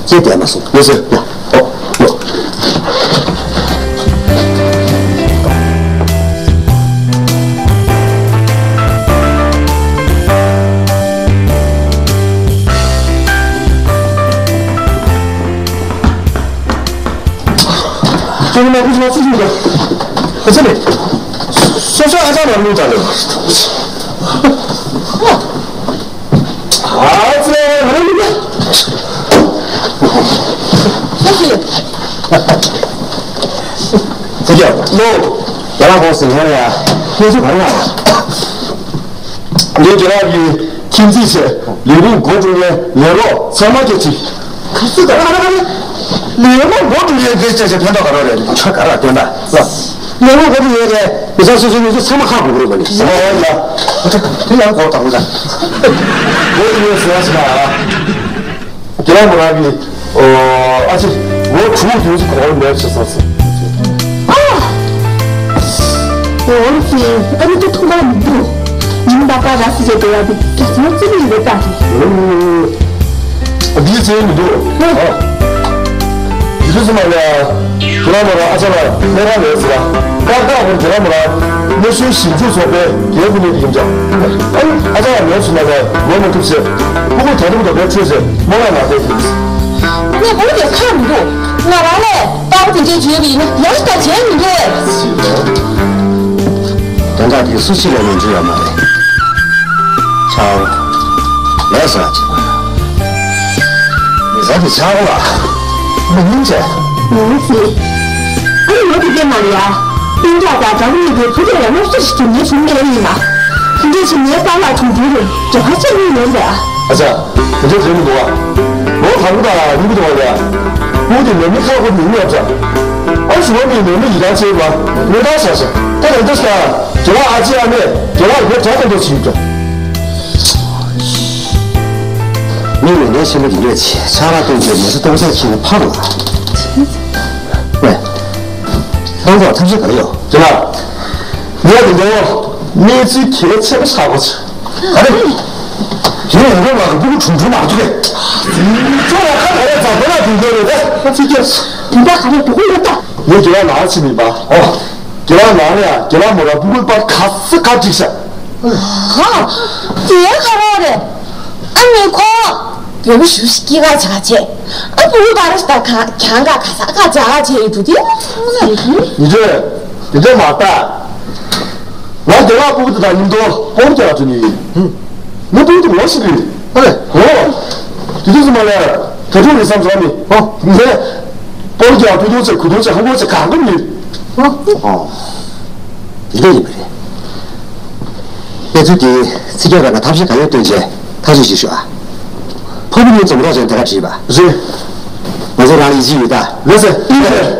ཅེས་བསྡད་མ་སོང་། ལགས་སོ། ཡ། ཨོ། ཡོ། ཁྱོད་མ་ཁུ་ཆུ་ཚུགས་ཤིག་འདུག་ཨ་ཙི་ལེ། སོ་སོ་ཨ་ཅག་ལ་གླུ་དང་ལེ། ཨ་ཙི་ལེ། ཨ་ཙི་ལེ། ཨ་ཙི་ལེ། ལོ། རྒན་ལགས་ཁོང་ཟིན་ཁང་ལ་ཡ། ཁྱེད་ཚོ་ག་རེ་ལ། ངས་རྒན་ལགས་ཀྱི་ཁྱིམ་མཚེས་བྱས་ལས་ཁུངས་འགོ་འགྲོ་མཁན་ལས་རོགས་ཚང་མ་སྐད་ཅིག་ག་ཚོད་ག་རེ་ག་རེ་ག་རེ། ལས་ཁུངས་འགོ་འགྲོ་མཁན་སྐད་ཆ་ཆ་ཕན་ཐོགས་ག་རེ་རེད། ཁྱོད་ག་རེ་སྟོན་ད་ལ། ལས་ཁུངས་འགོ་འགྲོ་མཁན་རེད། མི་ཚང་སོ་སོའི་མི་ཚོ་ཚང་མ་ཁག་དགོས་ཀྱི་རེད་པ་ནི། ཟེར་བ་ཡོད་ལ། དེ་ཡང་གོ་དང་ལ། འགོ་འགྲོ་མཁན་ཟེར་བ་ཞིག་ལ། རྒན་ལགས་མོ་རང་གིས། ཨོ། ཨ་ཅེ། ལོ་དྲུག་དུས་སུ་གོང་མེད་ཅེས་ཟེར་སོང་། ཨ། ཨོ་ཙི། ཨ་ནི་དེ་ཐུག་མ་མི་འདུག་ཉིན་པ་པ་ར་སི་ཅེ་དེ་ཡ་དེ་དེ་ཚོ་ཙི་ནི་རེད་ད་དེ། ཨ། འདིའི་ཚེ་མི་འདུག་ཨ། དེ་དུས་སུ་མ་ལ། རྒན་ལགས་མོ་རང་ཨ་ཅག་ལ་སྨན་ཁང་ཡོད་ཟེར་ལ། ཏག་ཏག་ཧོར་རྒན་ལགས་མོ་རང་གནས་ཚུལ་ཞིབ་འཇུག་ཚོགས་པའི་རྒན་ཁུ་ནས་ཡིན་ཀྱང་། ཨ་ནི་ཨ་ཅག་ལ་ལོག་སོང་ན་ལས་ལོག་མ་ཐུབ་ཟེར། ཕྲུ་གུ་ད་དུང་འདོད་པའི་ཆོས་ཟེར་མོ་ལ་ལག་བསྟན་ཐུབ། ངས་བུ་དེ་ཁག་མི་འདུག་ང་རང་ལས་ལྟ་བུ་དེ་འདྲའི་བརྗོད་པ་ཡིན་ན་ཡག་ཤོས་དང་བྱས་མི་འདུག་དོན་དག་དེ་སུ་གཅིག་ལས་ལོན་རྒྱུ་ཡོད་མ་རེད། ཆའོ། ལས་སུ་ར་ཅིག་མི་ཟ་དེ་ཆའོ་ལ། མི་ཉིན་བྱས། ངོ་ཚེ། ཨ་ནི་ལོ་དེ་སྐྱེས་མ་རེད་ཡ། སྤུན་ཀྱག་དང་དགྲ་བོ་གཉིས་ཀྱིས་བུ་དེ་ལ་སློབ་གསོ་ཞིག་བྱེད་ངེས་བྱུང་མེད་ཡིན་ན། དེ་འདྲ་བྱེད་ངའི་པཱ་ལགས་དྲུང་དྲུང་རེད། རྒྱལ་ཁ་ཆེ་མི་ཡོང་པས་ཨ། ཨ་ཅག་དེ་འདྲ་རེད་མི་འདུག་ཨ། ལོ་དང་པོ་དང་གཉིས་པོ་དང་ལ། སྤུ་གུ་དེ་ནད་མེད་ཁག་པོ་མི་ཉོབ་ཙང་། ཨ་ཞུ་བ་མིའི་ནད་མེད་ཡི་རང་བྱེད་པ་ལོ་ལྟར་བྱ་ཞིང་ད་ལྟ་འདི་ལྟར་རྒྱལ་བ་ཨ་ཅེ་ཨ་མས་རྒྱལ་བ་ཡོད་དྲག་ཏུ་འདོད་བྱེད་ཀྱང་། མི་ནད་མེད་ཆེན་པོ་འདི་འདོད་ཆེ་ཆང་རག་བཏུང་བྱས་ནད་གཞི་གཏོང་ཚད་ཆེ་ནས་ཕར་ལ། ཝེ། ཁྱེད་རང་ཚོར་ཐབས་ཤེས་ག་རེ་ཡོད། རྒན་ལགས། ངས་འདི་འདྲའི་གནས་ཚུལ་གལ་ཆེན་པོ་ཆགས་པ་ཆགས། ག་རེ། རྒན་ཡོང་འགྲོ་ལ་སྤུ་གུ་ཁྲུང་ཁྲུང་མ་འདུག་གས། ཁྱོད་ལ་ཁ་ག་རེ་ཙམ་དེ་ལ་དུས་འགྱུར་རེད་དེ། ཁ་ཚིག་སྐྱོ། དེ་འདྲ་ག་རེ་སྤུ་གུ་ཡོད་ད། ངས་རྒན་ལགས་ནང་ཕྱིན་མིན་པ། ཨོ། རྒན་ལགས་ནང་ལ་ཡང་རྒན་ལགས་མོ་ར་སྤུ་གུ་པར་ག་ས་ག་བསྒྲིགས་ཤག་ཧ། དེ་ག་རེ་རེད། ཨ་ནི་ཁོ། རྒྱལ་པོ་ཞུ་ཞིག་སྐྱེས་ཁ་བྱ་བྱས། ཨ་བུ་བུ་ད་ར་ཞིག་ད་ག་གྱང་ག་ག་ས་ག་བྱ་ག་བྱས་ཡོད་དུ་དེ། ཡིན་དུས་དེ་འདྲ་མ་ལྟ། ང་རྒྱ་ལགས་སྤུ་གུ་དེ་དང་མཉམ་དུ་སྤོར་རྒྱག་འགྲོ་ནི་ཡིན། ངའི་སྤུ་གུ་དེ་ངོ་ཤེས་ཀྱི་རེད། ཨ་ལས། ཨོ། དེ་དུས་སུ་མ་ལས་གྲྭ་ཕྲུག་རེད་བསམ་སོང་ནི། ཨོ། ངས་སྤོར་རྒྱག་ཕུ་དུང་ཚེ་གུ་དུང་ཚེ་ཧོ་ཧོ་ཚེ་གང་གི་མི། ཨོ། དེ་འདྲ་ཡིན་པ་རེད། གནས་ཚུལ་འདི་ཚིག་སྐྱོར་རང་ལ་ཐབས་ཤེས་གང་ཡོད་བཏོན་རྗེས་ཐག་གཅོད་ཞིག་ཞུ་ཨ། ཕ་བུ་གཉིས་འཛོམས་རོགས་བྱས་དེ་ག་བྲིས་པ། རེད། ང་ཚོ་རང་ལ་ཡིད་ཆེས་ཡོད་ད། ལགས་སེ།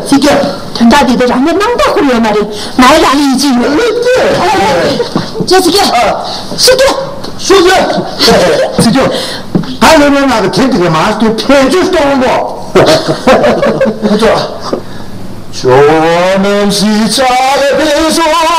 ཚིག་སྐྱོར། དོན་དག་འདི་དེ་རང་ཉིད་སྣང་དག་ཁུར་ཡོད་མ་རེད། ང་ཡི་རང་ལ་ཡིད་ཆེས་ཡོད། ཅེས་ཚིག་སྐྱོར། ཨ། ཚིག་སྐྱོར། ཚིག་སྐྱོར། ཚིག་སྐྱོར། ད་ལོ་ལོ་ནང་གི་དེབ་དེ་ག་མ་སྟོན་ཕན་ཆོད་གཏོང་གོ། ཁོ་ཚོ། ཇོ་བོ་རྣམ་བཞིའི་ཕྱག་ལས་པའི་ཕྱོགས།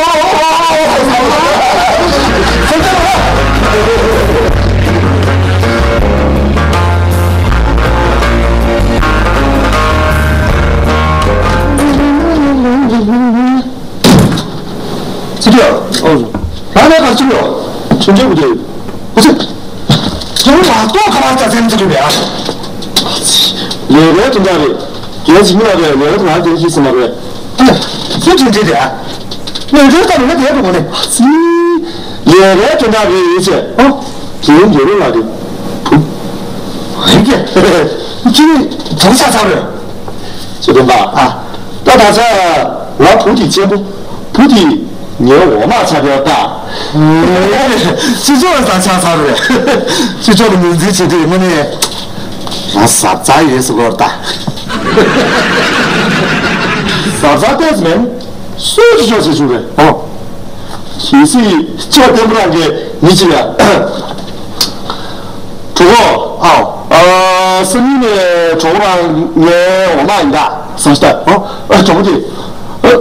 ཚིག་སྐྱོར། ཨོ། རང་ལ་ག་ཚོད་ཡོད། ཆུང་ཆུང་བུ་དེ། ཨོ་ཙི། ཁྱེད་རང་ལ་ཏོག་ཁ་པར་རྩ་ཚན་ཚུགས་རེད་ཡ། ལས་ཀའི་དོན་དག་རེད། རྒན་ཞིག་མི་ལ་རེད། ལས་ཀ་དང་ལ་དོན་ཤེས་སུ་མ་རེད། ཨ་ལ། སུ་དྲན་དྲན་རེད་ཡ། ལས་ཀའི་སྐབས་ལ་དེ་འགྲོ་གོ་ནས། ཨ་ཙི། ལས་ཀའི་དོན་དག་རེད་ཡིན་ཚེ། ཨོ། དེ་རིང་རྒྱལ་རོང་ལ་རེད། བུ། ཧེ་གེ། ཁྱེད་ཚོ་ཆ་ཚང་རེད། ཚེ་དོན་པ། ཨ། ད་ད་ཆ་ང་བུ་དེ་གཅེན་པོ། བུ་དེ་ངའི་འོ་མ་ཆགས་པའི་རྟགས། སྤྱི་ཚོགས་ལ་ད་ཆགས་ཚར་རེད། སྤྱི་ཚོགས་ལ་ངོས་འཛིན་བྱེད་དུས་དངོས་གནས་ང་གཟབ་གཟབ་ཡིན་ཟེར་དགོས་རེད་ད། གཟབ་གཟབ་ཏོག་ཙམ་མེད་ན་སུས་ཀྱིས་ཆོག་ཟེར་བྱུང་རེད། ཨོ། གལ་སྲིད་ཅོག་བརྟན་པོ་རང་གིས་མི་གཅིག་ལ། གྲོགས་པོ། ཨའོ། ཨ། སང་ཉིན་ནས་གྲོགས་པོ་རང་ངའི་འོ་མ་ཡིན་ད། བཟང་ཤ་སྟག། ཨོ། ཨ། གྲོགས་པོ་དེ། ཨ།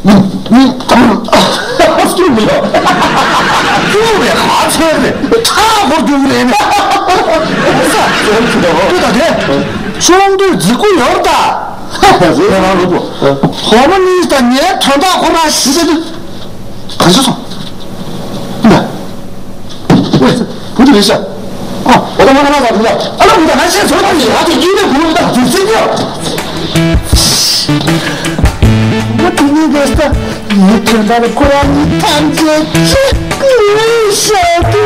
མི། མི། ཨ། སྐྱུག་མི་ཡོང་། སྐྱུག་རེད། ཧ་ཚོད་རེད། ཐག་ཧོར་རྒྱུག་རེད་ནས། ས་ཚོད་ཀྱི་འདུག་ད་དེ། ཆུང་དུས་རྫི་ཀུ་ཡོར་ད། རེད་རང་ལུག་པོ། ཧོ་མ་ནི་ད་ངའི་དོན་དག་ཁོ་རང་ཞིག་ཟེར་དུས། ག་ཚོད་སོང་། ཨ། ཨོ་ཙི། བུ་དེ་རེད་ཤག་ཨ། འོ་ད་ང་ང་ང་ང་ང་ཨ་ལ་བུ་ད་ང་ཤེས་སོང་། ཨ་ལ་ཡ་དེ་ཡིན་ནས་བུ་ད་དུ་ཚིག་ཡོད། བུ་དེ་ནི་རེད་ཤག་ངའི་དོན་དག་ཁོ་རང་ཉིད་ཐམས་ཅད་ཅི་ལུས་ཤ་དུ།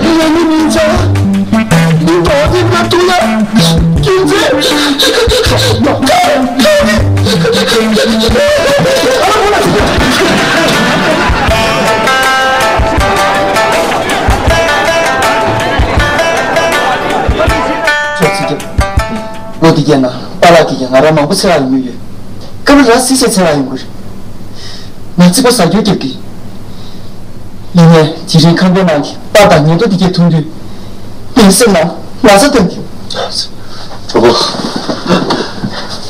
ངའི་མི་ཚོ། འདི་འགྲོ་འདི་ང་ཐུག་ཡ། སྐྱིད་ཚེ། ལོ་འདི་གའི་ནང་པཱ་ལགས་ཀྱིས་ང་རང་མང་པོ་འཚོལ་ཡག་ཡོང་གི་ཡོད། སྐབས་རེ་ར་སི་སེ་འཚོལ་ཡག་ཡོང་གི་རེད། ང་ཚིག་པ་ཟ་རྒྱུ་རྒྱབ་ཀྱི། ཡིན་ནའི་དེ་རིང་ཁང་པའི་ནང་གི་པར་དང་ཉིན་ཐོ་དེ་གས་མཐོང་དུས། ངའི་སེམས་ནང་ན་ཚ་བཏང་གི། གྲོགས་པོ།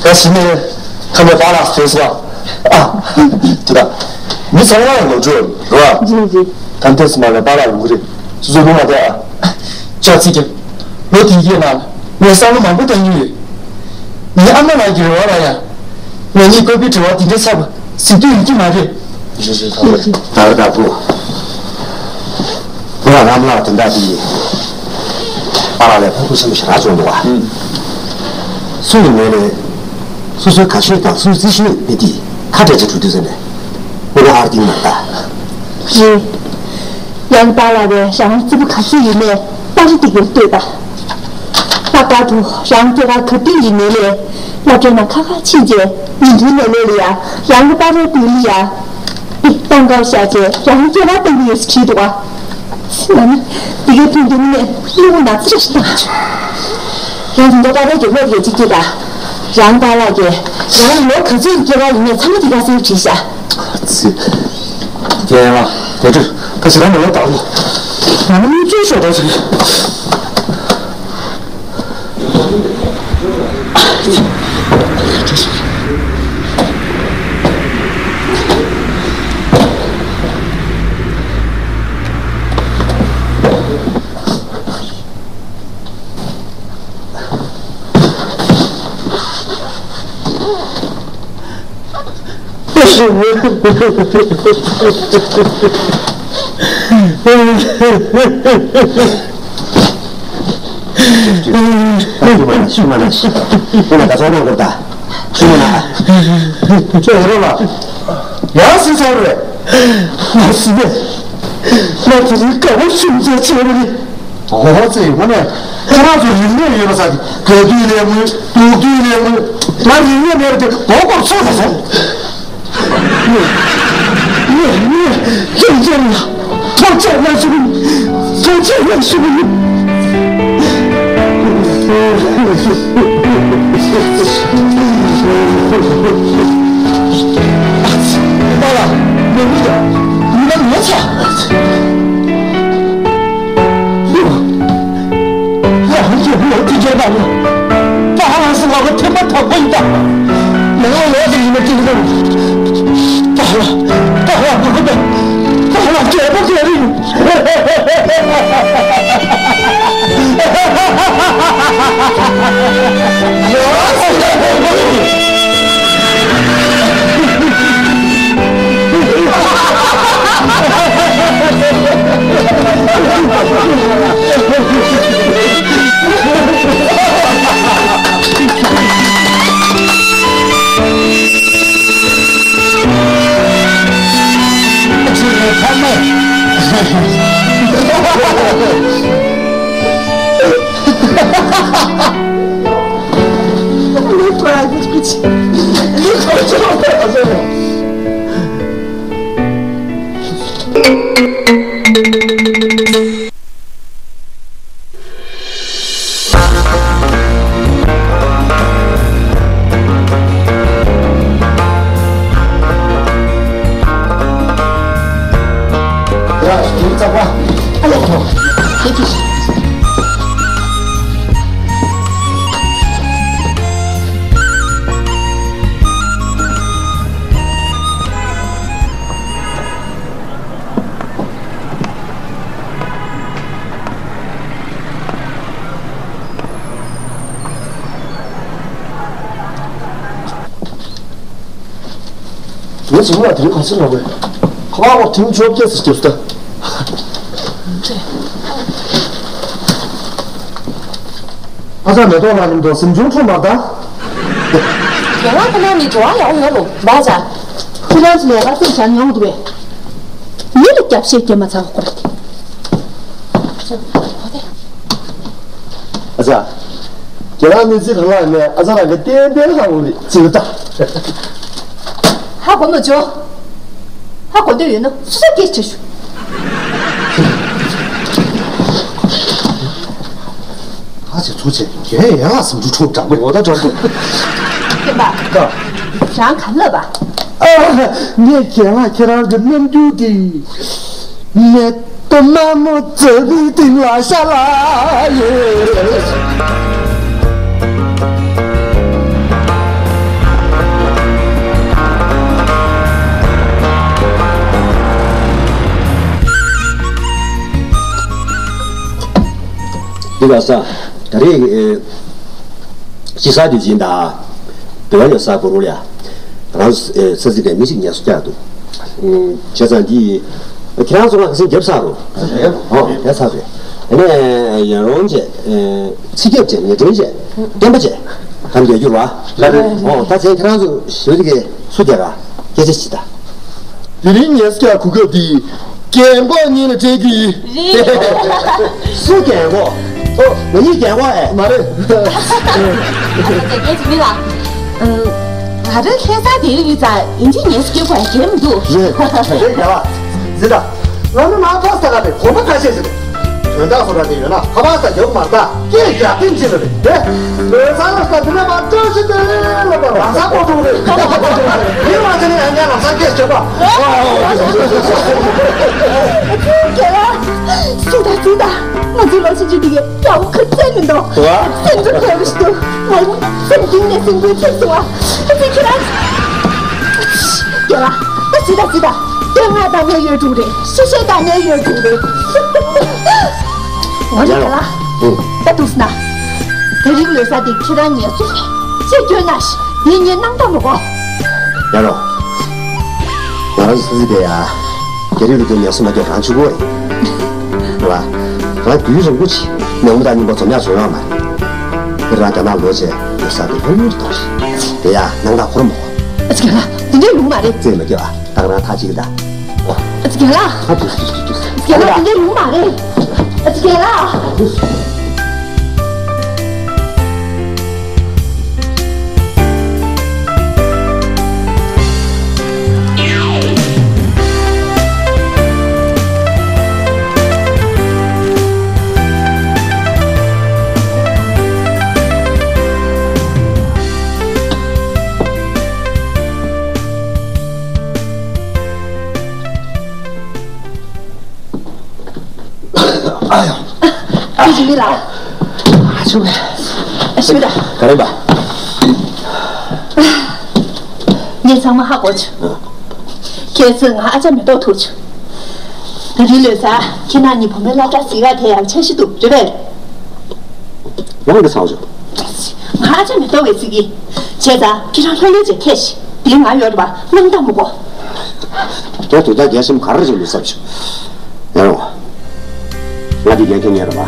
ད་གཞི་ནས་ཁ་ནས་པཱ་ལགས་ཟེར་སོང་ཨ། དེ་དང་། མི་ཚང་མ་ལ་ནོར་འཁྲུལ་རེད་བ། ཇི་ཇི། ད་ལྟའི་སེམས་པ་ལ་པཱ་ལགས་ཡོང་གི་རེད། སོ་སོ་ལུང་མ་བསྟན་ཨ། ཅག་ཚིག་གི། ལོ་དེའི་རྗེས་ནང་ངས་བསམ་བློ་མང་པོ་བཏང་གི་ཡོད། ངའི་ཨ་མ་ལགས་ཀྱི་རེ་བ་ལ་ཡང་། ང་གཉིས་བཀོད་པའི་དྲི་བ་དེ་འདྲ་ཚར་བ་གཟིགས་འདོད་ཡོད་ཀྱི་མ་རེད། རེད་རེད། ད་རེད། ད་རེད་ད་བུ། བུ་ལ་རམ་ལགས་དེ་འདྲ་དེ་ཡིན། པཱ་ལགས་ལས་ཕར་ཚུར་སེམས་ཞེ་དྲག་བྱུང་འདུག་བ། ཨུམ། སུ་ཡིན་ནའི་རེད། སོ་སོའི་དགའ་ཤོས་དང་སོ་སོའི་བརྩི་ཤོས་མི་དེ་ཁ་བྲལ་བྱས་འགྲོ་དུས་ཟེར་ནས། དངོས་གནས་ཧར་ཏིང་མ་རེད་ད། རེད། ཡང་པཱ་ལགས་རང་རྩེ་པོ་ག་ཚོད་ཡིན་ནའི་པར་རིས་དེ་གར་ལྟོས་དང་། ལྷག་པར་དུ་རང་སྐྱེས་སྐར་ག་དུས་ཡིན་ནའི་ལས་སློབ་གྲྭའི་ནང་ཁ་ཁ་ཕྱིན་རྗེས་ཉིན་རེའི་ལས་ལས་ལ་ཡ་རང་གི་པར་རོ་བཏོན་ལི་ཡ། དེ་སྟོང་ཁར་བཞག་རྗེས་རང་སྐྱེས་སྐར་བཏང་གི་ཡོད་ཟེར་བྲིས་འདུག་བ། ང་ནི་དེ་གའི་ཐུགས་འདི་ནས་སློབ་བུ་ན་ཚ་ར་ཞིག་དང་། ཡང་དེ་འདྲ་པར་རོ་གྱི་སློབ་ཡོད་ཅིག་སྐྱེས་དང་། རང་པཱ་ལགས་ཀྱིས་རང་ལོ་ག་ཚོད་སྐྱེས་སྐར་ཡིན་ནའི་ཚང་མ་དེ་ག་ཚོད་བྲིས་ཤག་ཚིག་རྒན་ལགས། དེ་འདྲ་ད་ཞེ་དྲག་མི་ལོ་དག་ལོ། ང་ནི་མི་བཅོས་ཤོག་འདྲ་ཞིག་ཡང་སྲིད་ཚར་རེད། ང་སྲིད་པས། ང་དེ་རིང་དགའ་པོ་ཤུམ་ཚ་ཆེ་བ་རེད། ཨོ་ཙེ། དངོས་གནས་ཁྱེད་རང་ཚོ་རིག་གནས་ཡོད་པ་ཟེར་གི། དགའ་དུས་ལས་མོད། སྡུག་དུས་ལས་མོད། ང་རིག་གནས་མེད་པ་དེ་མགོ་སྐོར་ཚོད་ཟ་སོང་། ངས་ངས་ངས་ཁྱེད་རང་ལ་ཐུགས་རྗེ་གནང་ཞུ་གི་ཡིན། ཐུགས་རྗེ་གནང་ཞུ་གི་ཡིན། པཱ་ལགས། མི་མི་དང་མི་མ་ངན་ཚ། རང་གི་བུ་དེ་གྱད་པ་ལ། པཱ་ལགས་སུ་ལབ་པ་ཐེངས་མ་དང་པོ་ཡིན་ད། ལས་ངན་ལས་དེ་ཡིན་ན་དེ་ཡིན་ན། པཱ་ལགས། པཱ་ལགས་མ་གོ་པས། པཱ་ལགས་རྒྱལ་པོ་རྒྱལ་རིང་། ངས་བྱིངས་ལ་དེ་རིང་ག་ཚོད་ལོག་གི། ཁ་པར་ཁོ་དེང་བཅོ་བརྒྱད་ཟེར་རྒྱབ་སྟེ། ཨ་ཅག་མེ་ཏོག་ལགས་མཉམ་དུ་གཟིམ་ཆུང་འཁྲུངས་མ་ད། རྒན་ལགས་ཁོ་ན་ནི་འགྲོ་བ་ཡག་ཡོད་རུང་བ་ཅག་ཁྱེད་རང་ཚོ་ལས་ཀ་རྩེད་བྱ་མྱོང་འདུག་པས། མི་ལ་རྒྱབ་བཤད་རྒྱབ་མ་ཚར་བ་ཁོ་རེད། ཨ་ཅག་རྒན་ལགས་གནས་ཚུལ་གང་ལགས་མེད། ཨ་ཅག་ལགས་ཀྱི་ཏན་ཏན་ཧ་གོ་རེད་ཅེས་ད། ཧ་གོ་མ་བྱུང་། ཧ་གོ་འདོད་ཡོད་ན་སུ་ས་སྐད་ཆ་ཞུ། ཧ་ཅེ་ཚུགས་ཆེ། རྒན་ཡང་ལ་སེམས་ཆུང་ཆུང་དྲག་པོ་འོ་ད་དྲག་པོ། སྐྱེན་པ། ད། རང་ག་ལབ་པ། ཨ། ངས་རྒན་ལགས་ཁྱེད་རང་གི་རྣམ་འགྱུར་དེ། མེ་ཏོག་དམར་མོ་རྩྭ་རིའི་སྟེང་ལ་ཤར་ལ་ཡོད། འདི་ག་ས། ད་རེས་ཨེ། ཅི་ས་དུས་ཆེན་དང་། བོད་ཡོད་ས་གོ་རུ་ལ་ཡ། རང་ས་ས་ཚིགས་ནས་མི་ཞིག་ངལ་གསོ་བཀྱག་འདུག་བྱས་ཙང་འདི། ཁྱེད་རང་ཚོ་ལ་ག་སེང་རྒྱབ་ས་རུ། ཨོ་རྒྱབ་ས་རེད། ཨ་ནས་ཡང་རོང་བྱས། ཚིག་རྒྱབ་བྱས་ཉེ་དྲིན་བྱས། བསྟན་པ་བྱས། གམ་རྒྱག་རྒྱུར་བ། ལ་རེད། ཨོ་ད་བྱས་ཁྱེད་རང་ཚོ་ཞོལ་གྱི་སུ་རྒྱག་ག་སྐད་ཆ་ཞིག་ད། དེ་རིང་ངལ་གསོ་བཀྱག་གོ་སྐབས་འདི། རྒན་འཁོགས་གཉིས་ལ་སྤྲད་རྒྱུ་ཡིན། རེད། སུ་རྒན་འཁོགས། ཨོ། ང་གཉིས་རྒན་འཁོགས་ཨེ། མ་རེད། རྒན་འཇིགས་མེད་ལགས། ང་རང་ལྷ་ས་དེ་རིང་ཡོད་ཙང་ཡིན་གཅིག་ངལ་གསོ་བཀྱག་གོ་ཡ་གལ་མི་འདུག་རེད། རེད་རྒན་ལགས། ཟིན་ད། ང་ནི་མ་ཕ་ས་ག་ནས་གོམ་པ་ཁ་ཤས་ཟིན། དོན་དག་སོ་འདྲ་དེ་ཡོད་ན་ཁ་པར་ས་རྒྱབ་མ་ལྟ་སྐད་རྒྱག་སྟེང་ཕྱིན་ལ་རེད་དེ། ལོ་ཚང་ལ་ས་དེ་ནས་མ་བཀྲ་ཤིས་བདེ་ལེགས་ལ་དང་ལམ་སང་ཀོ་ཀྲུང་རེད། མི་མ་ཚེ་ནས་ཡང་བསྐྱར་ལམ་སང་སྐད་བྱེད་པ། རྒན་ལགས། སུ་དང་སུ་དང་ང་ཚོའི་ལོ་ཕྱིན་ཅི་དེ་གའི་སྐྱ་བོ་ཁ་བཙན་མི་འདུག་སེམས་ཚོར་ཕལ་བ་ཞིག་འདུག་ང་སེམས་གཏིང་ནས་སེམས་འགུལ་ཐེབས་སོང་བ། ཨ་ཙི་ཁྱེད་རང་། རྒན་ལགས། ད་སུ་དང་སུ་དང་། སྟོད་ང་དང་ནས་ཡོད་འགྲོ་རེད། ཤེས་བྱའི་དང་ནས་ཡོད་འགྲོ་རེད། འོ་ན་ཡ་རོ། ད་ལ། ཨུ། ད་འདུག་སེ་ན། དེ་རིང་ལོ་གསར་དེ་ཁྱེད་རང་ངལ་གསོ་ཅིག་སྐྱོན་ན་ཤི་དེ་ངས་གནང་ཐབས་མི་དགོས། ཡ་རོ། ང་རང་ཚོ་ཚེ་ཚེ་དེ་ཡ། རྒྱ་རིགས་ལུགས་དེ་ངལ་གསོ་མ་སྐྱོན་རང་ཆུ་གོ་ཡིན། རེད་བ། རང་རྒྱུན་རིང་པོ་ཅིག་ཉམས་མྱོང་དང་རྙིང་པ་འཛོམས་ཡག་བྱུང་ཡོད་མ་རེད། དེ་རང་རྒྱ་ནག་ལོག་རྗེས་ལོ་གསར་དེ་ལྷོད་ལྷོད་གཏོང་རེད། དེ་ཡང་སྣང་དག་ཁོ་རང་མ་གོ། ཨ་ཅེ་རྒན་ལགས། དེ་འདྲའི་ལུང་མ་རེད། རྩེད་མ་སྐྱེལ་བ། ད་ག་རང་ཐག་གཅིག་གི་ད། ཨ་ཅེ་རྒན་ལགས། ཨ་ཅེ་རྒན་ལགས། དེ་འདྲའི་ལུང་མ་རེད། ཨ་ཅེ་རྒན་ལགས། ཨ་ཡོ། ཨ་ཅེ་འཇིགས་མེད་ལགས། ཨ་ཅེ། ཨ་ཅེ་ལགས། ག་རེ་ཡིན་པ། ངས་ཚང་མ་ཧ་གོ་བྱུང་། ཨ། གལ་སྲིད་ང་ཨ་ཅག་མེ་ཏོག་ཐུག་བྱུང་། ད་རེས་ལོ་གསར་ཁྱེད་རང་གཉིས་བུ་མོའི་སློབ་གྲྭ་གཟིགས་ཡག་དེ་ཡག་ཆ་ཞིག་འདུག་རེད་པས། རང་གི་ཚང་བྱུང་། ང་ཨ་ཅག་མེ་ཏོག་གིས་གཟིགས་ཀྱི། བྱས་ཙང་ཁྱེད་རང་ལྷོད་ལྷོད་བྱས་ཐད་ཤིག་དེ་ང་ཡོད་རེད་པ། སྣང་དག་མི་དགོས། རྒྱ་དུས་ད་རྒྱ་ཆེན་པོ་ག་རེ་བྱེད་འདུག་བསམ་བྱུང་། ཡ་རོ། ང་འདི་རྒྱ་ཁྱེད་ཉན་རེད་པ།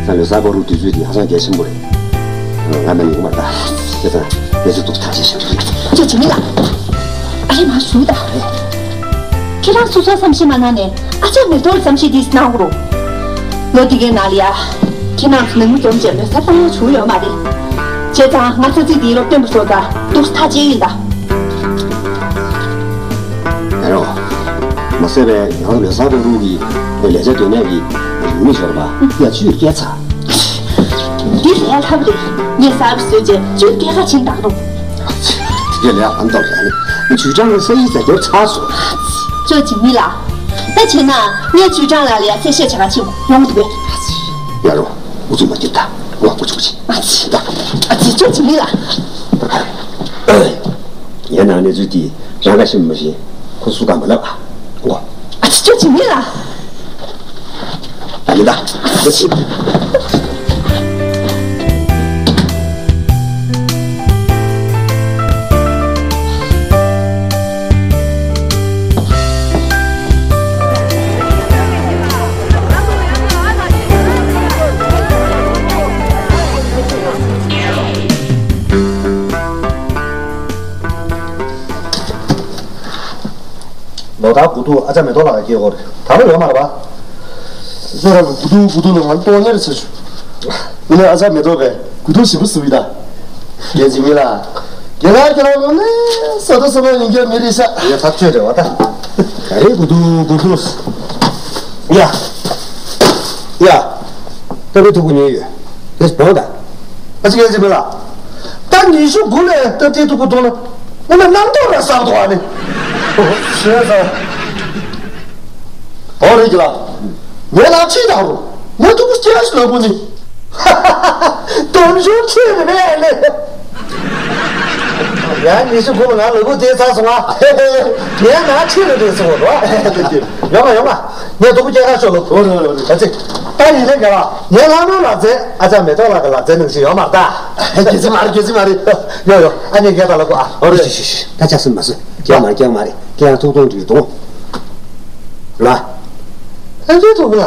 ད་ལོ་གསར་པ་རུ་དུས་ཚོད་འདི་ཧ་ཅང་རྒྱ་ཆེན་པོ་རེད། ང་ན་ཡོང་མ་ད། བྱས་ཙང་ང་ཚོ་འདུག་ཐག་བཅད་བཞག་འདུག་ཅོ་འཇིགས་མེད་ལགས། ཨ་རེ་མ་ཞུ་ད། ཁྱེད་རང་སོ་སོ་བསམ་ཤེས་མ་གནང་ནས་ཨ་ཅག་མེ་ཏོག་ལ་བསམ་ཤེས་འདི་གནང་དགོས་རེད། ལོ་འདི་གའི་ནང་ལ་ཡ། ཁྱེད་རང་ཚོ་ནང་མི་འཛོམས་བྱས་ལོ་གསར་བཏང་ཡག་བྱུང་ཡོད་མ་རེད། བྱས་ཙང་ང་ཚོ་ཚིག་འདིའི་སློབ་སྟོན་པ་ཚོ་དང་འདུག་ཐག་བཅད་ཡིན་ད། ཨ་རོ། མ་ཟད་པའི་ང་ཚོ་ལོ་གསར་པའི་རུ་གི་ལས་བྱ་སྡོད་གནས་ཀྱི་མི་ཤོར་བ་ཡ་བཅུད་སྐྱེལ་ཚར། འདི་ལས་ལྷག་རེད། ངས་གསར་པ་བཟོས་རྗེས་བཅུད་སྐྱེལ་ཁ་ཕྱིན་བཏང་རོགས། དེ་ག་ལས་ཨ་མདོ་རེད་ཨ་ནི། ཇུས་ཀྲང་ལ་ས་ཡིག་ད་རྒྱབ་ཚར་སོང་། ཅོ་འཇིགས་མེད་ལགས། ད་བྱས་ན་ངས་ཇུས་ཀྲང་ལགས་ལ་ཡ་གསལ་བཤད་བྱེད་ག་ཕྱིན་ཡོང་འདུག་པས། ཡ་རོ། ཨུ་ཚུགས་མ་སྐྱེད་ད། ངོ་ཨུ་ཚུགས་ཅི། ཨ་ཙི། ཨ་ཙི་ཅོ་འཇིགས་མེད་ལགས། ངའི་ནང་གནས་ཚུལ་དེ་རང་ག་ཤེས་མ་ཤེས། ཁོ་སུ་གང་མ་ལབ་ཨ། ཨོ། ཨ་ཙི་ཅོ་འཇིགས་མེད་ལགས། ད་ནི་ད། ཨ་ཙི། ལོ་ལྟར་དགུ་ཐུག་ཨ་ཅག་མེ་ཏོག་ལགས་ཀྱི་སྐྱེས་སྐོར་ད་ལོ་ཡོད་མ་རེད་པ། ཟེར་ར་དགུ་ཐུག་དགུ་ཐུག་ལ་ང་ལྟོགས་ཉེར་ཆེ་ཞུ། ཡིན་ནའི་ཨ་ཅག་མེ་ཏོག་པས་དགུ་ཐུག་ཞིབ་པོ་བཟོ་གི་ད། རྒན་འཇིགས་མེད་ལགས། རྒན་ལགས་ཁྱེད་རང་ལོ་ནས་ས་ཐོ་ས་མ་ཡིན་རྒྱུ་མི་རེད་ཤག་ཡ་ཐག་ཆོད་རེད་བ་ད། ག་རེ་དགུ་ཐུག་དགུ་ཐུག་ཡ། ཡ། སྟབས་བདེ་ཐུག་གུ་ཉོས་ཡོད། དེ་སྦྱོང་དང་། ཨ་ཅེ་རྒན་འཇིགས་མེད་ལགས། ད་ཉི་ཤུ་དགུ་ལ་སྟབས་བདེ་ཐུག་གུ་འདུག་ན། འོ་ན་རྣམ་རྟོག་ར་གསར་འདུག་ཨ་ནི། ཤེས་ས། ཨོ་རེད་ཀྱི་ལགས། ངས་ལག་ཕྱིས་དང་རུང་། ངས་ཐུག་གུ་སྐྱེལ་ཞིག་ལ་དགོས་ནི། དམ་ཆུང་ཆེ་རེད་པས་ལེ། ཡང་ཉི་ཤུ་དགུ་ལ་ང་ལུས་པོ་བདེ་ཚར་སོང་ང་། ངའི་ནང་ཆེ་རེ་རེ་སོང་བ། ཡོང་ང་ཡོང་ང་། ངས་སྡུག་པོ་སྐྱེལ་ཁ་ཤོག་ལོ། འོ་རེད་འོ་རེད། ཨ་ཙི། ད་ཡིན་ལེ་ག་ལ། ངའི་ལྷ་མོའི་ལག་རྩལ་ཨ་ཅག་མེ་ཏོག་ལགས་ཀྱི་ལག་རྩལ་ནང་བཞིན་ཡོད་མ་རེད་ད། རྒྱུ་མཚན་མ་རེད་རྒྱུ་མཚན་མ་རེད། ཡོ་ཡོ། ཨ་ནི་ངས་ད་ལ་གོ་ཨ། འོ་རེད། ཤི་ཤི་ཤི། ད་ཆགས་སྲིད་མ་སྲིད། སྐྱེལ་མ་རེད་སྐྱེལ་མ་རེད། ཁྱེད་རང་ཐུག་ཐུག་འགྲིག་འདུག་ལ། ཨ་ཙི་ཐུག་ལ།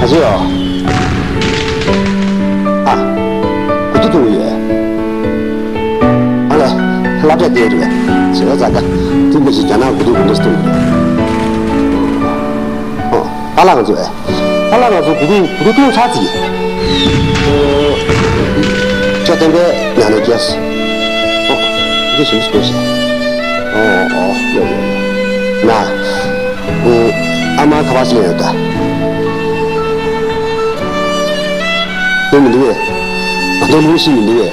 ཨ་ཅེ་ཡོ། ཨ། དགུ་ཐུག་འཐུང་གི་ཡོད། ཨ་ལས། སློབ་གྲྭ་བསྡད་རེད། བྱས་ཙང་ད་དུས་མི་ཞིག་རྒྱ་ནག་དགུ་ཐུག་དགུ་ཐུག་འཐུང་གི་རེད། ཨོ། ཨ་ལགས་ང་ཚོ་ཨེ། ཨ་ལགས་ང་ཚོ་དགུ་ཐུག་དགུ་ཐུག་འཐུང་ཚར་ཅིག་ཨོ། ཅོ་བསྟན་པའི་ཉག་ནས་སྐྱེས། ཨོ། འདི་ཞིམ་ཞིག་དགོས་ཤིག་ཨོ་ཨོ་ཡོ་ཡོ་ཡོ། ན། ཨོ། ཨ་མ་ཁ་པར་ཞིག་ཡོད་ད། དེ་མི་འདུག་གས། ང་ཚོ་ལུས་ཤིག་མི་འདུག་གས།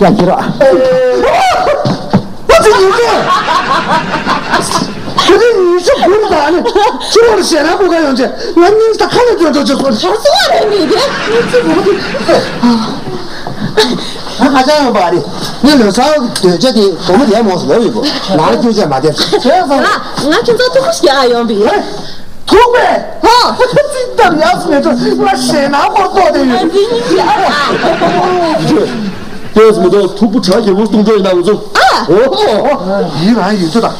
ཡ་ཁྱེད་རོགས། ཨ་ཙི་ཉིན་ཅན། ཁྱེད་ནི་ཉི་ཤུ་དགུ་རེད་ད། ཨ་ནི་ཁྱེད་རང་ཞེད་སྣང་པོ་ག་ཡོང་ཅེ། ང་སྙིང་ས་ཁ་ནས་འདོན་འགྲོ་ཅེས་སོ། ག་སོང་བ་རེད་མི་དེ། ཉི་ཤུ་དགུ་དེ། ང་ཧ་ཅང་ཡོང་པ་རེད། ངས་ལོ་གསར་སྡོད་ཆ་དེ་སྒོར་མོ་དེ་མོ་ཟེར་ལོ་ཡོད་པོ། ང་ལ་སྐྱོན་ཆ་མ་བསྡད་ཟེར་སོང་། ང་ཁྱེད་ཚོ་ཐུག་ཤ་ཡོང་པི། ཐུག་པས། ཧོ། ཙི་ལྟར་ཡག་སུ་མེད་ཚོ་ང་ཞེད་སྣང་པོ་ཏོག་དེ་ཡོད། ང་འདི་ཉིད་ཀྱི་ཨ་ལ། ལྟོས་མི་འདུག་ཐུག་པོ་གྲ་རྒྱས་པོ་གཏོང་འགྲོ་ཡིན་ན་ང་ཚོ། ཨ། ཨོ། ཡིད་རང་ཡིད་ཚོད་དང་།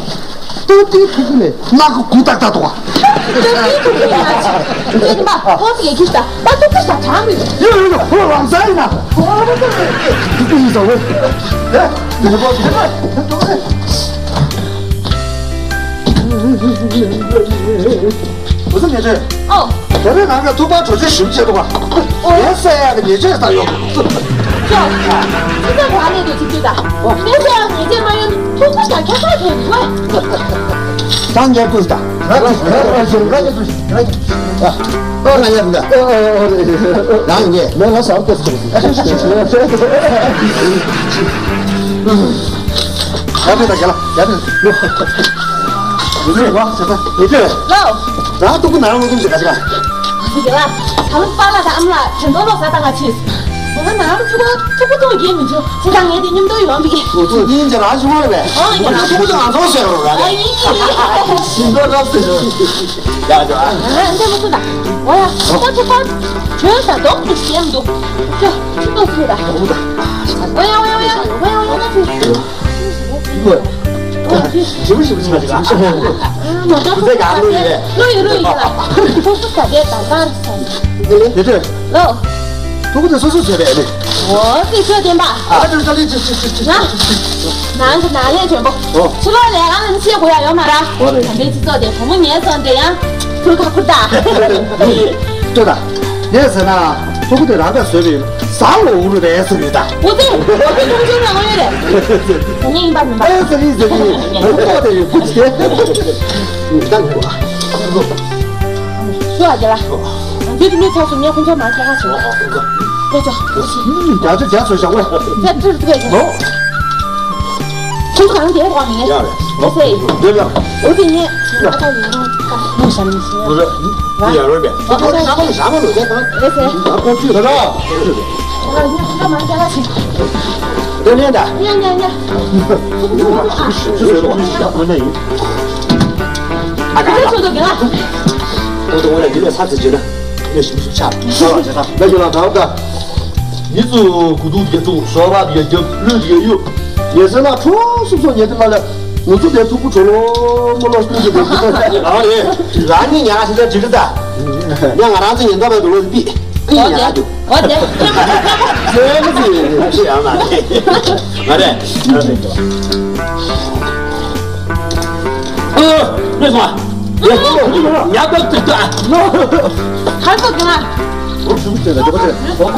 ཏོག་ཏོག་ཐུག་པོ་ལས་སྣ་ཁ་གུ་ཏག་ཏག་འདུག་ག་ཏོག་ཏོག་ཐུག་པོ་ཡིན་ན་ཅི་ཁྱེད་མ་ཧོ་ཏི་གི་ཁྱི་ད་ད་ཏོག་ཏོག་ད་གྲང་རེད། ཡོ་ཡོ་ཡོ། ཧོ་རང་ས་ཡིན་ན། ཧོ་རང་ས་ཡིན་ན། ཨེ། ཡིན་པ་ཡིན་པ། འོ་ཙི་ཉེ་ཆོས། ཨོ། དེ་རིང་ང་ག་ཐུག་པ་གྲོ་ཆས་ཞིམ་བྱེད་འདུག་ག་ཨོ། ཡིན་ས་ཡག་གི་ཉེ་ཆོས་ལྟ་ཡོང་། ཅོ། ཅི་ཙམ་བ་ལས་དེ་ཅི་ཅི་ད། ཨོ། ཡིན་ས་ཡག་ཉེ་ཆོས་མ་ཡོང་ཐུག་པ་ཞག་ཁྱ་ཁ་ཐོན་འདུག་ག་ད་ཉེ་ཆོས་ད། ང་ང་ང་ཞིམ་ཁ་ཉེ་ཆོས་ཞིམ་ཁ་ཉེ་ཆོས། ཨ། ཨོ་ང་ཡག་འདུག་ག་ཨོ་ཨོ་ཨོ་རེད། རང་ཡིན་ངས་ལོ་ལ་ཟབ་ཏོག་ཙམ། ཡ་ཕེ་ད་ག་ལ། ཡ་ཕེ་ད་ག་ལ། ཡ་ཕེ་ད་ག་ལ། ཡ་ཕེ་ད། ཡོད་ཚད་བ་ཟེར་ད་ཡོད་ཚད། ལོ། རང་སྟུག་པོ་ནང་ལོག་ཏུ་ཟེར་ག་ཟེར་ག་ཟེར་ག་ལ། ད་ལོ་པཱ་ལགས་དང་ཨ་མ་ལགས་དྲན་གདུང་ལོ་གསར་བཏང་ག་ཕྱིན། ང་ནང་ལ་ཚུགས་པ་ཚུགས་པ་ཐོག་རྒྱལ་མི་འཇུག་ཚེ་ཐང་ངས་དེ་མཉམ་དུ་ཡོང་བི། ཁོ་ཚོ་གཉིས་ཀྱི་རང་བཞིན་པ་རེད་པས། ཨང་ཡིན། ཁོ་ཚོ་ང་ཚོ་ཟེར་རོ་ར། ཨ་ཡིན་གྱི་རེད། ཤིང་ཏོག་རབ་ཟེར་རོ། ཡ་ཡ། ཨ་འདི་མ་ཚུགས་ད། འོ་ཡ། ཚུགས་པ་ཚུགས་པ། བྱོས་ད་དོག་ཏུ་ཞེམ་འདུག་ཚུགས་ཚུགས་ཚུགས་ད། འོ་ཡ་འོ་ཡ་འོ་ཡ་འོ་ཡ་འོ་ཡ་ཚུགས། ཞིབ་པོ་ཞིབ་པོ་ཆགས་ཀྱི་ལ། མ་འདྲ་ཁོ་ཚོ་ཡག་ལོས་ཡོད། ལོས་ཡོད་ལོས་ཡོད་ལ། ཁོ་ཚོ་ད་ལྟའི་ད་ལྟར་སོང་། ལོས། ཐུགས་ཁུར་དེ་སོ་སོས་བཟོས་པས་ནི། འོ་ཙི་ཁྱོད་བདེན་པ། ཨ་ད་ད་ལས་ཅི་ཅི་ཅི་ཅི། ང་ནང་གི་ནང་ལས་དྲན་པོ། ཨོ། ཕྱི་ལོགས་ལས་ཀ་ནི་བྱེད་དགོས་ཡ་ཡོད་མ་ར། ཨོ་རེད། ད་ལྟའི་སྤྱི་ཚོགས་དེ་བུ་མོ་ངན་སོང་དེ་ཡང་ཁུར་ཁ་ཁུར་ད། ལྟོས་དང་། ངས་ཟེར་ན། ཕྲུ་གུ་དེ་རང་ག་བཟོས་པའི་ཟ་ལོ་འུ་རུ་རེད་ཟེར་གྱི་ཡོད་ད། འུ་ཚོས་འུ་ཚོས་ཁྲུང་ཆུང་རང་དབང་ཡོད་རེད། ངས་ཡིན་པ་མིན་པ། ཨེ་ཟེར་གྱི་ཟེར་གྱི་འུ་ཐོག་དེ་ཡོད་ཁུ་ཆེ། ད་ངུ་ཨ། ཤོ་ཨ་རྒྱ་ལ། འདི་དུ་མི་ཚོགས་སུ་ངས་ཁོང་ཚོ་མ་སྐྱེ་ཁ་བྱུང་། ཨེ་ཅོ། རྒྱ་ཆུ་རྒྱ་ཚོས་བཞག་པས། ཚད་ཚུར་ཚུགས་ཡོད། ཁོང་གང་དེ་རོགས་མིན། ཡ་རེད། ཨེ་ཟེར། འདི་ལ། འུ་ཚོས་ངས་ཨ་ད་ཡིན་རུང་ཁ་མི་བྱ་མི་ཤེས། འདི་ཡ་རོལ་པས། ཨ་ད་ཡིན་རུང་ཁ་མི་བྱ་མི་ལོ་ཁ་གང་། ཨེ་ཟེར། ང་ཀོ་ཆུ་ད་ར། ཨ་ཡ་ཁོང་ཚོ་མ་སྐྱེ་ཁ་བྱུང་། འདི་ལེན་ད། ཡ་ཡ་ཡ། ཆུ་ཟོས་རོགས། ཡ་འོ་ན་ཡིན། ཨ་ཁ་ཁ། ཁོ་ཚོ་ག་ཁོ་ཚོ་འོ་ན་འདི་ལས་ཚར་ཚར་བྱེད་ན། ལས་ཞིམ་སུ་ཆགས། ལས་ཞིམ་ལ་གྲགས་ད། མི་ཚོ་གུ་དུག་དེ་བཙུགས། ཞོགས་པ་དེ་རྒྱབ། གླུད་དེ་གཡུག་ངས་ཟེར་ན་ཁྲོ་སུབ་སོང་ཉལ་དུ་མ་ལ། ང་ཚོ་དེ་ཐུག་པོ་གྲོ་ལོ་མོ་ལོ་སྟོན་གྱི་འདུག་ཨ་རེད། རང་ཉིད་ཉལ་ཁ་ཤས་ཅིག་འགྲིག་གི་ད། ཡང་ང་རང་ཚོ་ཉིན་ཐོ་བའི་འགྲོ་ལོ་དེ་པི། ཨ་ཡིན་ཉལ་ཁ་རྒྱུ། འོ་དེ། ཚེ་མི་ཚེ་ཡིན་ཞེས་ཡང་མ་རེད། ང་རེད། ཨ། ཉལ་ཁ་ཅིག་ད། ཁ་ཚོ་གང་། ཨོ་ཞུ་ཅེ་ད་ཅེ་པ་ཅེ། ཨོ།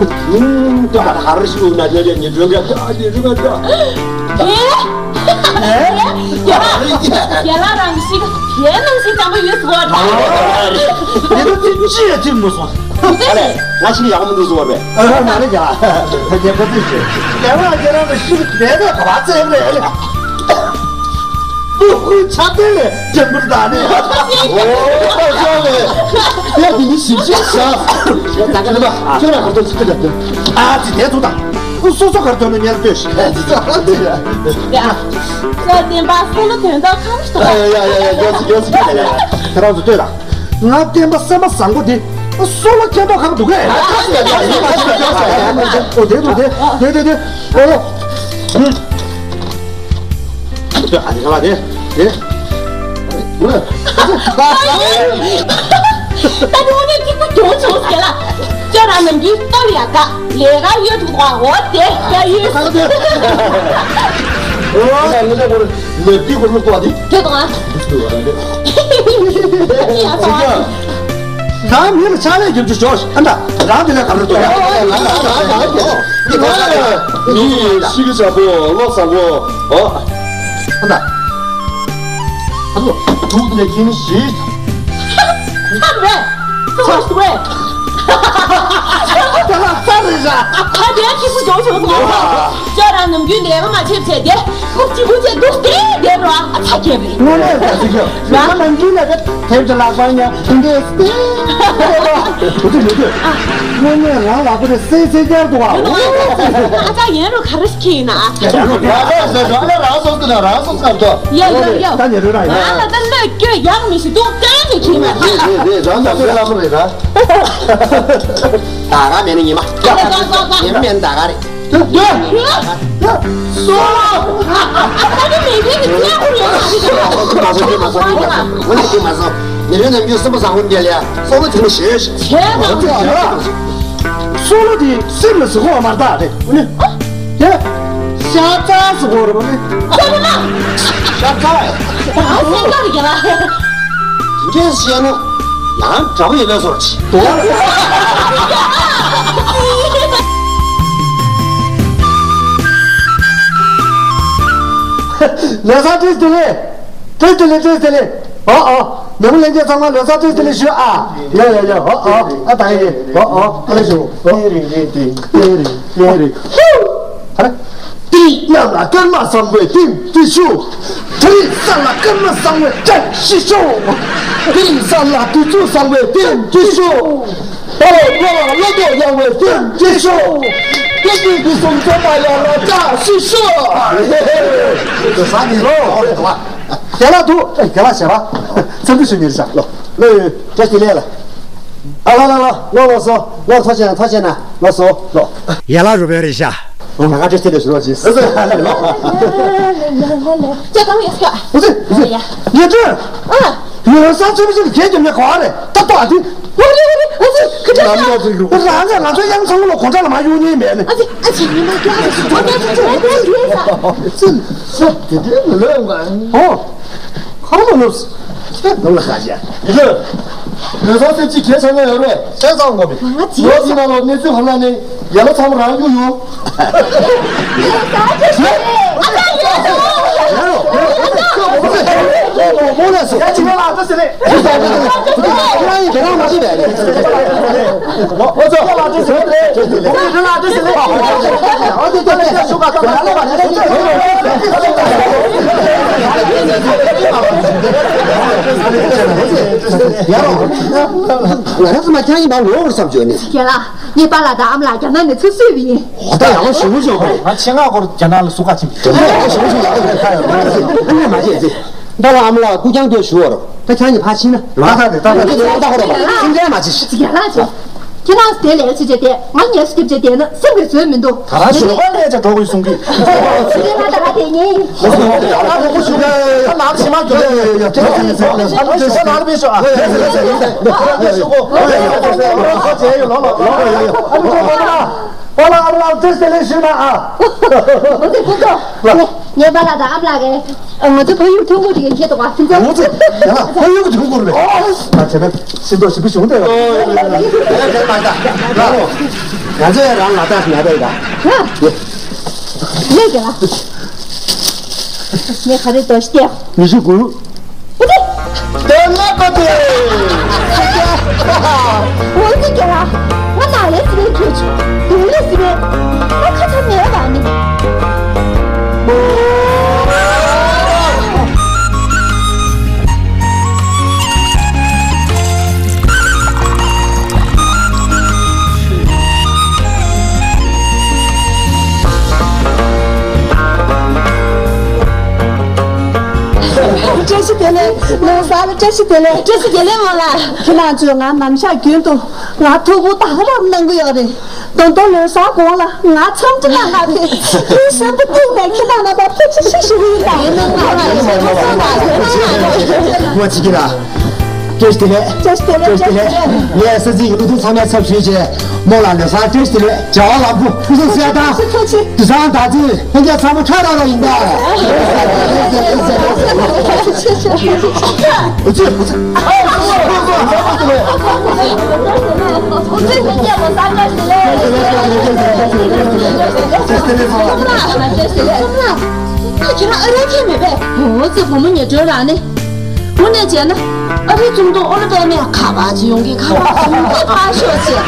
ཨུམ། ད་ཧ་ར་ཤུ་ན་ཉེ་ཉེ་ཉེ་ཇོ་ག་ད་ཉེ་ཇོ་ག་ད། ཨེ། ཨེ། རྒྱ་ལ་རྒྱ་ལ་རང་གི་ཤི་ག་དེ་ནང་ཤི་ཅང་པོ་ཡོད་སོ། ཨ་རེ། ཉེ་ད་ཅི་ཅི་ཡ་ཅི་མོ་སོང་། ཨ་རེ། ང་ཤི་ག་ཡག་མོ་འདུག་སོ་བ་རེད། ཨ་མ་རེད་ཡ། ཉེ་པ་ཅི་ཤི། རྒྱ་ལ་རྒྱ་ལ་ཤི་ག་དེ་ནང་ག་བ་ཙེ་རེད། ཕྲུ་གུའི་ཆ་རྐྱེན་ལས་རྒྱན་པར་བདག་ནི། ཨོ་ཤོག་ལས། ཡ་དེ་ནི་ཞིབ་ཞིབ་བྱ། ད་ག་ནི་མ་ཁྱོད་རང་ག་ཚོད་ཚིག་གི་རྒྱབ་དོན། ཨ་ཙི་དེ་ཚོ་དང་། སོ་སོ་གར་དོན་ནི་ཉལ་ལྟོས་ཤིག་ཡ། ས་བདེན་པ་སོ་ལོ་དོན་དག་ཁམས་ཤིག་ཡ་ཡ་ཡ་ཡ་ཡ་ཡ་ཡ། ཁྱེད་རང་ཚོ་ལྟོས་དང་། ང་བསྟན་པ་སེམས་པ་བཟང་པོ་འདི། སོ་ལོ་ཁྱེད་པ་གང་འདུག་གས། ཨོ་དེ་འདུག་དེ་དེ་དེ་དེ། ཨོ། ཨ་ནི་ག་ལ་དེ་དེ། ད་དུང་ནས་གཅིག་པུ་གྱོང་བྱུང་ཟེར་ལ། ཅོ་ར་ནམ་རྒྱུན་ལྟོ་ལ་ཡག་ག་ལས་ཀ་ཡོད་འདུག་ག་འོ་དེ་ཡ་ཡོད། ཨོ་ཡ་ངི་ད་གོ་ལེ་ཏི་གོ་ལུག་གོ་དེ། དེ་དང་། ཡ་ད། རང་མི་ལ་ཕྱག་ལས་རྒྱབ་རྒྱུ་ཞོག་ཨ་ད་རང་དེ་ལས་ག་རེ་འདུག་ཡ། ཡི་ཤི་གི་བྱ་པོ་བློ་བཟང་པོ་ཨོ། ཨ་ད། ཨ་ད་དུག་དེ་ལས་ཁྱིམ་ཞིག་ཚར་རེད། ཚར་རེད། ཚར་རེད་ཤག་ད་དེ་ཁྱི་སུ་འཇོག་བྱུང་སོང་། ཅོ་རང་ནམ་རྒྱུན་ལས་ཀ་མ་བྱེད་བྱས་དེ་ཁུག་ཅི་ཁུག་ཅི་འདུག་དེ་དེ་རོ་ཨ་ཚ་ཁྱེད་རེད། དངོས་གནས་ད་ཟིག་ཡོད། རང་ནམ་རྒྱུན་ལས་ཀ་དེབ་ཀྱི་ལག་པ་ཉག་འདི་འདྲས་ཏེ། འུ་ཚོ་མི་འདོད། དངོས་གནས་རང་ལག་པ་དེ་སེ་སེ་རྒྱར་འདུག་ཨ། ཨ་ཅག་ཡན་རུ་ག་རེ་ཞིག་ཁྱེད་ཡིན་ན། རང་ལ་རང་སོང་ཟེར་རང་ལ་རང་སོང་ཟེར་ན་རང་སོང་ཚར་ཏོ། ཡ་ཡ་ཡ། ད་ཉེ་རུ་རང་ཡིན། རང་ལ་ད་བློས་བཀོད་ཡག་མི་ཞིག་འདུག་ཀྱང་ཀྱང་ཁྱེད་མ། རེད་རེད་རེད། རང་ད་བློས་ལ་མ་རེད་ར། ད་ག་མེད་ན་ཉི་མ། ཉི་མ་མེད་ན་ད་ག་རེད། ཡ་ཡ་ཡ། སོ། ད་ག་མེད་ན་ཉི་མ་རེད། མ་སོང་ཉི་མ་སོང་ཉི་མ་སོང་། ཉི་མ་སོང་། ཉི་མ་སོང་། ཉི་མ་སོང་། ཉི་མ་ནམ་རྒྱུན་སེམས་པ་བཟང་པོ་འདི་ལ་ཡ་སོ་ལོ་ཅིག་མ་ཞེས་ཤིག་བྱས་ན་ཡ། སོ་ལོ་དེ་སེམས་ལ་ཟུག་པ་མ་རེད་ད་རེད། ཨ་ནི། དེ། ཤ་ཚ་ཟུག་པ་རེད་པ་ནི། ཤ་ཚ་མ། ཤ་ཚ་ཡ། ད་སེམས་ཀྱང་རེད་ལ། དེ་འདྲས་བཤད་ན་ཡང་དྲག་པོ་ཡོད་པའི་བཟོ་འདྲ་ཅིག་ལོ་གསར་བཀྲ་ཤིས་བདེ་ལེགས། བཀྲ་ཤིས་བདེ་ལེགས། བཀྲ་ཤིས་བདེ་ལེགས། ཨོ་ཨོ། ནང་མི་ལྷན་རྒྱས་ཚང་མ་ལོ་གསར་བཀྲ་ཤིས་བདེ་ལེགས་ཞུ་ཨ། ཡ་ཡ་ཡ། ཨོ་ཨོ། ཨ་ད་ཡ་ཡ། ཨོ་ཨོ། ཨ་ལེ་ཞུ། ཨོ། ཏི་རི་རི་ཏི། ཏི་རི་ཏི་རི། ཧུ། ཧ་ར། ཏི་རི་གནམ་ལ་སྐར་མ་བཟང་བའི་ཏི་ཏི་ཤུ། ཏི་རི་ས་ལ་སྐར་མ་བཟང་བའི་བཀྲ་ཤིས་ཤོག་ཏི་རི་ས་ལ་དུས་ཚོད་བཟང་བའི་ཏི་ཏི་ཤུ། ད་ལོ་བོད་ལ་བློ་སྟོབས་ཡངས་པའི་སེམས་སྐྱིད་ཤོག་སྐད་འདི་གསུམ་ཚང་མ་ཡར་ལ་བཀྲ་ཤིས་ཤོག་ཟ་ནི་ལོ། རྒན་ལགས་འདུག་རྒན་ལགས་བྱས་པ། འཚམས་འདྲི་ཞུ་ཉེར་བཞག་ལོ། ལོ་ཡོད་བཀྲ་ཤིས་བདེ་ལེགས་ལ། ཨ་ལ་ལ་ལ་ལོ་ལོ་སོ་ལོ། ཐོ་ཅན་ཐོ་ཅན་ན་ལོ་སོ་ལོ། ཡ་ལ་རུ་བེ་རེ་ཤ། ང་ང་བཀྲ་ཤིས་བདེ་ལེགས་ཞུ་རོགས་གྱིས། ལོ་ལོ་ལོ། ཅག་གང་ཡོད་སྐྱ། ཨུ་ཙི་ཨུ་ཙི། ཡ། ངེད་ཀྱི། ཨ། ཡོད་ས་ཚོད་ཚོད་གས་ཀྱི་མི་གོ་རེད། ད་ལྟ་དེ། ཨོ་རེད་ཨོ་རེད། ཨ་ཙི་ཁི་ཏྲ་ལ་མི་ཡོད་ཚོད་ཡོད། རང་ཚོ་ང་ཚོ་ཡང་ཚང་ལོ་གོང་ཁྲ་ལ་མ་ཡོང་ཉེས་མེད་ནི། ཨ་ཙི་ཨ་ཙི་ཉི་མ་སྐྱ་ཨ་ཙི་ཚོ་ཏེ་ཚོ་ཏེ་ཏེ་ཏེ་ས། ཨ་ཙི་ས་དེ་དེ་ལོས་ང་ཨོ། ཁ་ལོ་ལོ་ས། ཁྱེད་ནམ་ལ་ཁ་ཤས། ཡོད་ས་སེམས་ཅི་གས་ཆ་ན་ཡོད་རེད། ཤེས་ཚང་དགོས་མེད། ང་ཙི་ལོ་ས། དེ་ན་ལོ་གནས་ཚུལ་ཧ་ལ་ནི་ཡ་ལོ་ཚང་མ་རང་རྒྱུ་ཡོད། ང་རང་ཚོ་མ་ཁྱང་ཡིན་པ་ངོ་བོར་བསམ་བྱོས་ནི། རྒན་ལགས། ངའི་པཱ་ལགས་དང་ཨ་མ་ལགས་རྒྱ་ནག་ནས་ཚུར་བསུས་པ་ཡིན། འོ་ད་ཡག་པོ་ཞུ་ཞུ་དགོས། ང་ཆེད་མངགས་སྐོར་རྒྱ་ནག་ལ་བསུ་ག་ཕྱིན་པ་ཡིན། འོ་ད་ཡག་པོ་ཞུ་ཞུ་ཡག་པོ་ཡག་པོ་ཡག་པོ། ཨ་ནེ་མ་བྱེད་ཟེར། ད་ལ་ཨ་མ་ལགས་སྐུ་རྐྱང་སྐྱོར་ཞུ་བར། ད་ཁྱང་གཉིས་ཕར་ཕྱིན་ན། ད་ད་ད་ད་ད་ད་ད་ད་ད་ད་ད་ད་ད་ད་ད། ཁྱིམ་རྒྱལ་མ་བྱེད་ཤིག་རྒན་ལགས་ཚོ། ཁྱེད་རང་དེ་ལས་ཚུལ་བྱས་ཏེ་ང་ཉལ་སུ་རྒྱབ་བྱས་བསྡད་ན་སེམས་ཀྱི་བཟོད་མི་འདུག་ད་རང་ཞོགས་པ་ལས་ཀྱང་འགྲོ་དགོས་གསུང་གི། ཚུལ་ལས་ང་ད་ག་དེ་ཉིན། ཡག་པོ་ཞུ་ག་ཡག་པོ་ཞུ་ག་ཡག་ནག་ཕྱི་མ་གྱོན། ཡ་ཡ་ཡ་ཁྱེད་རང་ཚོ་ཡིན་ཟེར་ན་ལ་ཕེབས་ཤོག་ཨ། ཡ་ཡ་ཡ་ཡ་ཡ། ཨ་ལ་ཨ་ལ་བཀྲ་ཤིས་བདེ་ལེགས་ཞུ་ན་ཨ། འོ་ཙི་ཁོ་ཚོ། ངའི་པཱ་ལགས་དང་ཨ་མ་ལགས་ཀྱིས་ང་ཚོའི་ཕ་ཡུལ་ཐོན་ཁུངས་དེ་གའི་ཁྱེད་དང་བ་ཕན་ཚུན། འོ་ཙི་ཡ་ལ་ཕ་ཡུལ་གྱི་ཐོན་ཁུངས་རེད། ཨོ། ད་བྱས་ན་ཤིན་ཏུ་ཞིབ་པོ་བྱུང་དེ། ཨོ་ཡ་ཡ་ཡ་ཡ། ང་ཚོ་ཡང་རང་ལ་ད་ང་ད་ཡ་ད། ཧ། ཡ། ངས་ཀྱང་ངས་ག་རེ་དོ་ཤི་སྟེ། ཉི་ཤུ་དགུ། ཨུ་ཏི། དེ་ལ་པ་དེ། འོན་ཏེ་ཀྱང་ང་ནང་ལས་སི་བའི་ཁྱོད་ཆུ་དུང་ལས་སི་བའི་ང་ཁ་ཚ་མེད་པ་ནི། བཀྲ་ཤིས་བདེ་ལེགས། ལོ་གསར་བཀྲ་ཤིས་བདེ་ལེགས། བཀྲ་ཤིས་བདེ་ལེགས་མོ་ལ། ཁྱེད་རང་ཚོས་ང་ནམ་ཞག་རྒྱུན་དུ་ང་ཐུག་པོ་དག་རབ་གནང་གི་ཡོད་རེད། དོན་དུ་ལོ་གསར་གོང་ལ་ང་འཚམས་འདྲི་གནང་ག་ཕེབས། དེའི་སྲིན་པོ་སྟེང་ནས་ཁྱེད་རང་རྣམ་པ་ཕེབས་ཤིག་ཤིག་ཞུ་གི་ཡིན་ད། ངོ་ཅིག་གི་ལ། བཀྲ་ཤིས་བདེ་ལེགས། བཀྲ་ཤིས་བདེ་ལེགས། བཀྲ་ཤིས་བདེ་ལེགས། ངས་ས་ཚིགས་ཀྱི་བློ་མཐུན་ཚང་མའི་ཚབ་ཞུས་བྱས་མོ་ལ་ལོ་གསར་བཀྲ་ཤིས་བདེ་ལེགས། བྱ་བ་ལམ་བུ་ཕུན་སུམ་ཚོགས་དང་། དུས་སང་ད་ཚེ་ལྷན་རྒྱས་ཚང་མ་ཁྲ་རག་རག་ཡིན་ད། ཁྱེད་རང་ཨ་རོགས་ཁྱེད་མེད་པས། འོ་ཙི་བུ་མོ་ཉེ་དྲོད་རང་ནི། དངོས་གནས་བྱས་ན། ཨ་རིའི་ཙུང་ཐུང་ཨོ་ལོ་པད་མས་ཁ་པར་ཅིག་ཡོང་གི། ཁ་པར་ཅིག་ཡོང་གི། ཕར་ཤོག་ཅེས།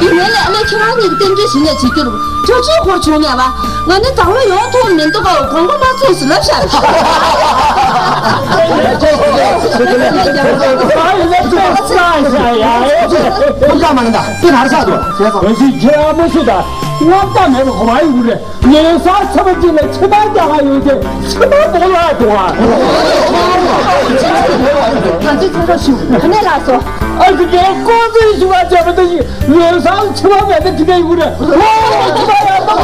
ཡིན་ནའི་ཨ་ནེ་ཁྱེད་རང་གཉིས་ཀྱི་རྟེན་འབྲེལ་ཞིག་ནས་བྱེད་རྒྱུར་གྲོས་ཆོད་ཁོར་བྱུང་ནས་བ། ང་ནི་ད་ལོ་ཡོང་ཐུབ་མི་འདུག་ག་དགོངས་པ་མ་ཚོམས་ཟེར་ལབ་ཤག་ཁོང་ཀ་མ་ནི་ད་དེ་ནར་ཆགས་འདུག་ཁྱེད་རང་མ་ཤོད་ད། ང་ད་མེད་པ་གོ་མ་ཡིན་རེད། ངའི་སར་ཚེ་མ་གཅིག་ལ་ཕྱི་མ་རྒྱག་ག་ཡོང་དུས་ཕྱི་མ་རྡོ་ལ་འགྲོ་བ། ང་ཚོའི་ཚོགས་གཙོ་ཞུ་ག་ནས་ལགས་སོ། ཨ་ཙི་ངས་ཀོང་ཙེའི་ཞུ་བ་བྱས་པ་དེ་ཡིན། ལོ་སར་ཕྱི་མ་མེད་ན་དེ་འདྲ་ཡོང་རེད། ལོ་ཕྱི་མ་ཡང་ད།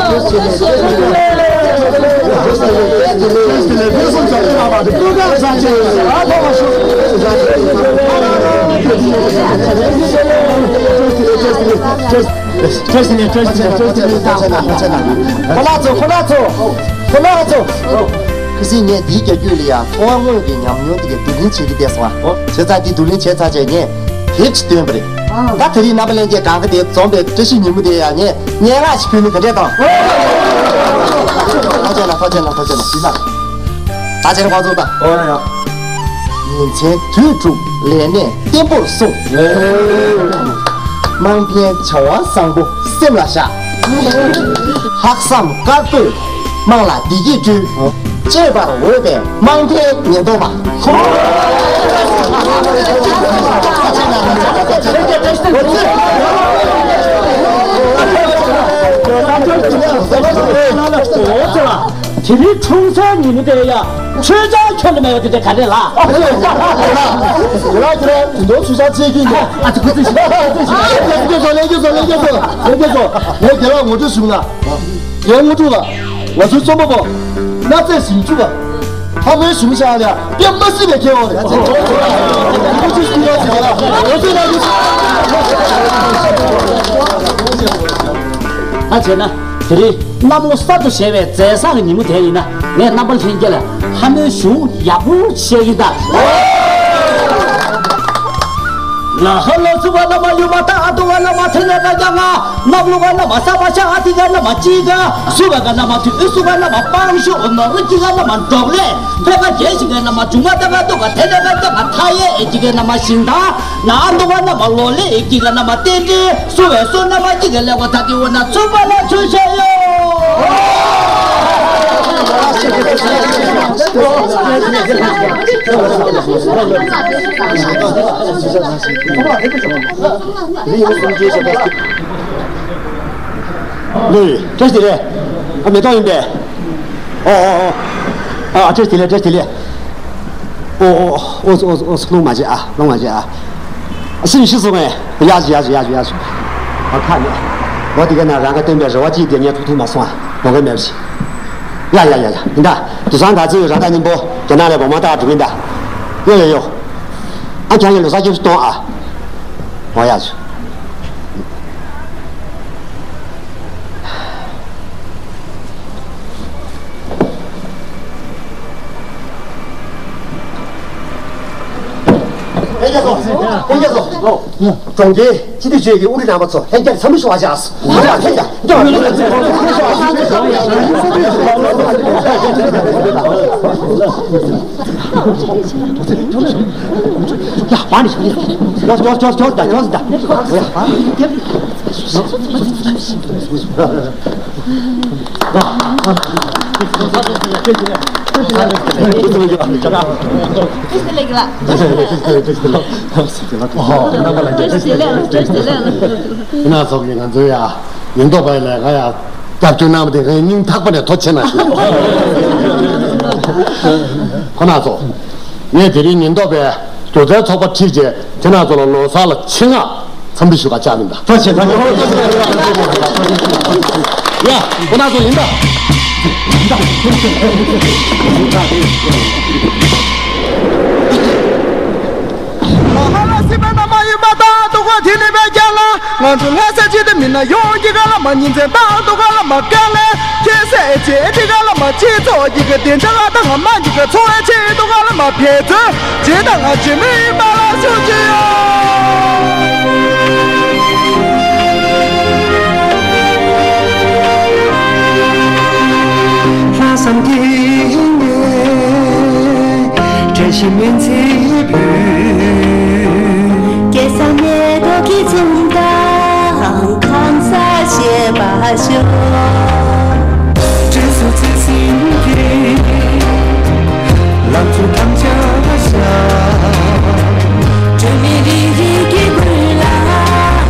བཀྲ་ཤིས་བདེ་ལེགས། བཀྲ་ཤིས་བདེ་ལེགས། བཀྲ་ཤིས་བདེ་ལེགས། ཁོ་ན་ཚོ། ཁོ་ན་ཚོ། ཁོ་ན་ཚོ། ཁ་སང་ངས་འདིའི་རྒྱབ་ཁུལ་ལ་ཡང་ཚོར་བ་དངོས་ཀྱི་ཉམས་མྱོང་དེ་གའི་བསྡུ་ལེན་བྱེད་ཀྱི་བསྡད་སོང་ང་། བྱས་ཙང་འདི་བསྡུ་ལེན་བྱས་ཚར་རྗེས་ངས་དེབ་ཅིག་བཏོན་པ་རེད། ད་དེ་རིང་རྣམ་པ་ལྷན་རྒྱས་གང་ག་དེ་འཛོམས་པའི་བཀྲ་ཤིས་ཉིན་མོ་དེ་ཡང་ངས་སྙན་ངག་ཅིག་ཕུལ་ནི་ག་འདྲས་དང་། ཐག་བཅད་ན་ཐག་བཅད་ན་ཐག་བཅད་ན་ཡིན་ས། ད་ཆ་རེ་ཁོང་ཚོ་ད། ཨོ་ཡ་ཡ། ཉིན་མཚན་དུས་དྲུག་ལས་གནས་བརྟན་པོར་སྲུང་། དམངས་ཕན་བྱ་བ་བཟང་པོ་སེམས་ལ་བཞག་ལྷག་བསམ་དཀར་པོས་ དམངས་ལ་བདེ་སྐྱིད་བསྐྲུན། གཅེས་པར་འོས་པའི་དམངས་ཕན་ཉེན་རྟོག་པ། དེ་རིང་འཁྲུངས་སའི་ཉིན་མོ་དེ་ཡ། ཆོས་ཅང་ཁྱོད་ལ་མེད་པ་དེ་འདྲ་ག་རེ་ལ། ཡ་ཁྱོད་དེ་འདོག་ཆུ་ཤ་ཚེ་གི་ཡ། ཨ་ཙི་ཁུ་ཚེ་ཤི། ཨ་ཙི་ཁུ་ཚེ་ཤི། ལེགས་སོ་ལེགས་སོ་ལེགས་སོ་ལེགས་སོ། ངས་རྒན་ལགས་ངོ་སྤྲོད་ཞུ་ལ། རྒན་དངོས་གྲུབ་ལགས། ང་ཚོའི་རྩོམ་པ་པོ། གནའ་རྫས་ཞིབ་འཇུག་པ། ལྷ་མོའི་གཞུང་ཞབས་ལ་དཔེ་མ་སྲིད་པའི་མཁས་དབང་རེད། ཁོ་ཚོས་སྐུ་ངལ་ཚིག་ལ་ང་ཚོས་ལ་ཡོད། ད་བྱས་ན། དེ་རིང་གནམ་ལོ་གསར་དུ་བཞད་པའི་མཛད་བཟང་གི་ཉིན་མོ་དེ་ཡིན་ན། ངས་རྣམ་པ་ལྷན་རྒྱས་ལ་ལྷ་མོའི་གཞུང་ཡག་པོ་བཤད་ཀྱིན་གདའ། ལ་ཧ་ལ་སུ་བ་ལ་མ་ཡུ་མ་ཏ་ཨ་ཏུ་བ་ལ་མ་ཐེ་ན་ད་ཀྱ་ང་། ནབ་ལུ་བ་ལ་མ་ས་བ་ཤ་ཨ་ཏི་ག་ལ་མ་ཅི་ག། སུ་བ་ག་ལ་མ་ཐུ་ཨུ་སུ་ག་ལ་མ་པང་ཤུ་ཨོ་ནོ་རུ་ཅི་ག་ལ་མ་འབྲོག་ལེ། ཕེ་ག་རྒྱལ་ཞིག་ག་ལ་མ་ཇུ་མ་ཏ་ག་ཏོ་ག་ཐེ་ན་ག་ཏ་ག་ཐ་ཡེ་ཨེ་ཅི་ག་ལ་མ་ཤིང་ད། ན་ཨ་ཏུ་བ་ལ་མ་ལོ་ལེ་ཨེ་ཅི་ག་ལ་མ་ཏན་ཏན། སུ་བས་སོ་ན་མ་ཅི་ག་ལེ་བ་ཐ་ཏི་བ་ན་ཚུ་བ་ལ་ཚུ་ཤ་ཡོ། ལུས། བཀྲ་ཤིས་བདེ་ལེགས། ཨ་མེ་ཏོག་ཡིན་པས། ཨོ་ཨོ་ཨོ། ཨ་བཀྲ་ཤིས་བདེ་ལེགས། བཀྲ་ཤིས་བདེ་ལེགས། ཨོ་ཨོ་ཨོ་ཨོ་ཨོ་ཨོ། རླུང་མ་བྱེད་ཨ། རླུང་མ་བྱེད་ཨ། སེམས་ཤི་སོང་ངས། ཡ་ཞུ་ཡ་ཞུ་ཡ་ཞུ་ཡ་ཞུ། ཨ་ཁ་ནས། ལོ་དེ་ག་ན་རང་ག་སྟོན་པའི་རེ་བ་གཅིག་དེ་ངས་ཐུག་ཐུག་མ་སོང་ཨ། ལོ་ག་མེད་པ་ཞིག་ཡ་ཡ་ཡ་ཡ། ཡིན་ད། དུས་སང་ད་ཚེ་ར་ད་སྙིང་པོ་རྒྱ་ནག་ལས་བོ་མ་ཏག་འགྲོ་གིན་ད། ཡོ་ཡོ་ཡོ། ཨ་ཁྱང་ཡ་ལོ་ས་ཁྱོད་སྟོང་ཨ། ཨོ་ཡ་ཞུ། ཨེ་རྒྱ་སོ། ཨེ་རྒྱ་སོ། གྲོང་ཁྱེར་སྤྱི་བདེ་ཅུས་ཀྱི་དབུ་ཁྲིད་རྣམ་པ་ཚོ་ལྷན་རྒྱས་འཚམས་འདྲི་ཞུ་བ་བྱ། ཡ་བ་ནི་ཤོག་ནི། ཅོག་ཅོག་ཅོག་ཅོག་ད་ཅོག་ད། ཡིན་ན་ཚོགས་ཀྱི་ང་ཚོའི་ཡ་ཉེན་རྟོག་པའི་ལས་ཀ་ཡ་རྒྱབ་སྐྱོར་གནང་བ་དེ་ངའི་སྙིང་ཐག་པ་ནས་ཐུགས་རྗེ་ཆེ་གནང་ཞུ། ཁོ་ན་ཚོ། ངས་དེ་རིང་ཉེན་རྟོག་པའི་སྒྱུ་རྩལ་ཚོགས་པ་ཁྲིད་རྗེས་དེ་ན་ཚོ་ལ་ལོ་གསར་ལ་ཆེད་མངགས་འཚམས་འདྲི་ཞུ་ག་བཅར་ཡིན་ད། ཐུགས་རྗེ་ཆེ། ཡ། ཁོ་ན་ཚོ་ཡིན་ད། ལ་ཧ་ལ་སི་པན་ན་མ་ཡུལ་མ་ད་དུ་གོ་དེ་ནི་བས་ཀྱང་ལ། ང་ཚོ་ལྷ་ས་སྤྱི་བདེ་མི་སྣ་ཡོངས་ཀྱི་ག་ལ་མ་ཉིན་མཚན་བཏང་དུ་ག་ལ་མ་དཀའ་ལས་ཁྱེད་སེ་ཅེ་ཏི་ག་ལ་མ་སྤྱི་ཚོགས་ཀྱི་ག་བདེ་འཇགས་ཨ་ད་ང་མ་གྱི་ག་འཚོ་བའི་ཆེད་དུ་ག་ལ་མ་འབད་རྩོལ་བྱེད་དང་ང་བྱེད་མི་ཡིན་པ་ལ་ཤོག་ཅི་ཡོད། ལྷག་བསམ་གྱིས་ངས། བཀྲ་ཤིས་སྨོན་ཚིག་ཕུལ། སྐྱེས་ས་མེ་ཏོག་གི་འཛུམ་མདངས་ཁང་ས་ཞེས་པ་ཤོག། བཀྲ་ཤིས་ཚེ་བསྲིང་གི་ལམ་ཚུགས་ཐམས་ཅད་ཤར། སྒྲོན་མེ་རིག་རིག་གི་མགུལ་ལ་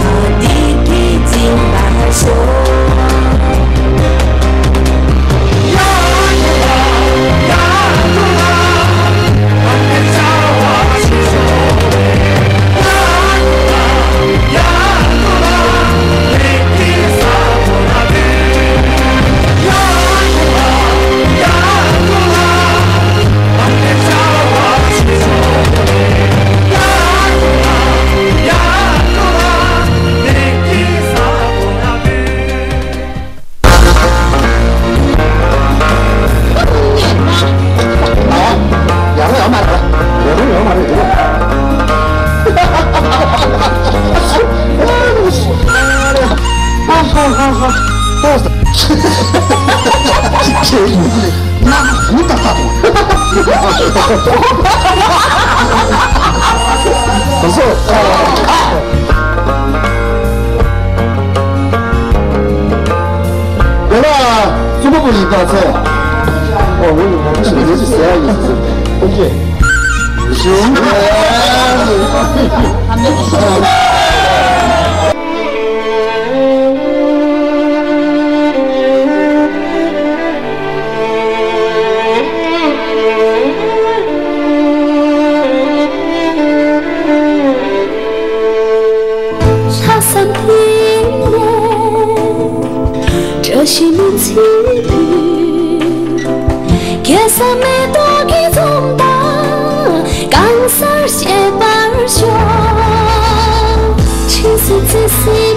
བདེ་སྐྱིད་སྦྱིན་པར་ཤོག། ཡ་ལ། རྩོམ་པ་པོ་ཡིན་པ་ཚེ། ལྷག་བསམ་འཕེལ་ནས་བཀྲ་ཤིས་མིང་ཚིག་ཕུལ། སྐལ་བཟང་མེ་ཏོག་གི་འཛུམ་མདངས་གང་སར་སྐྱེ་བར་ཤོག། འཁྲིག་སེ་བརྩེ་སེ་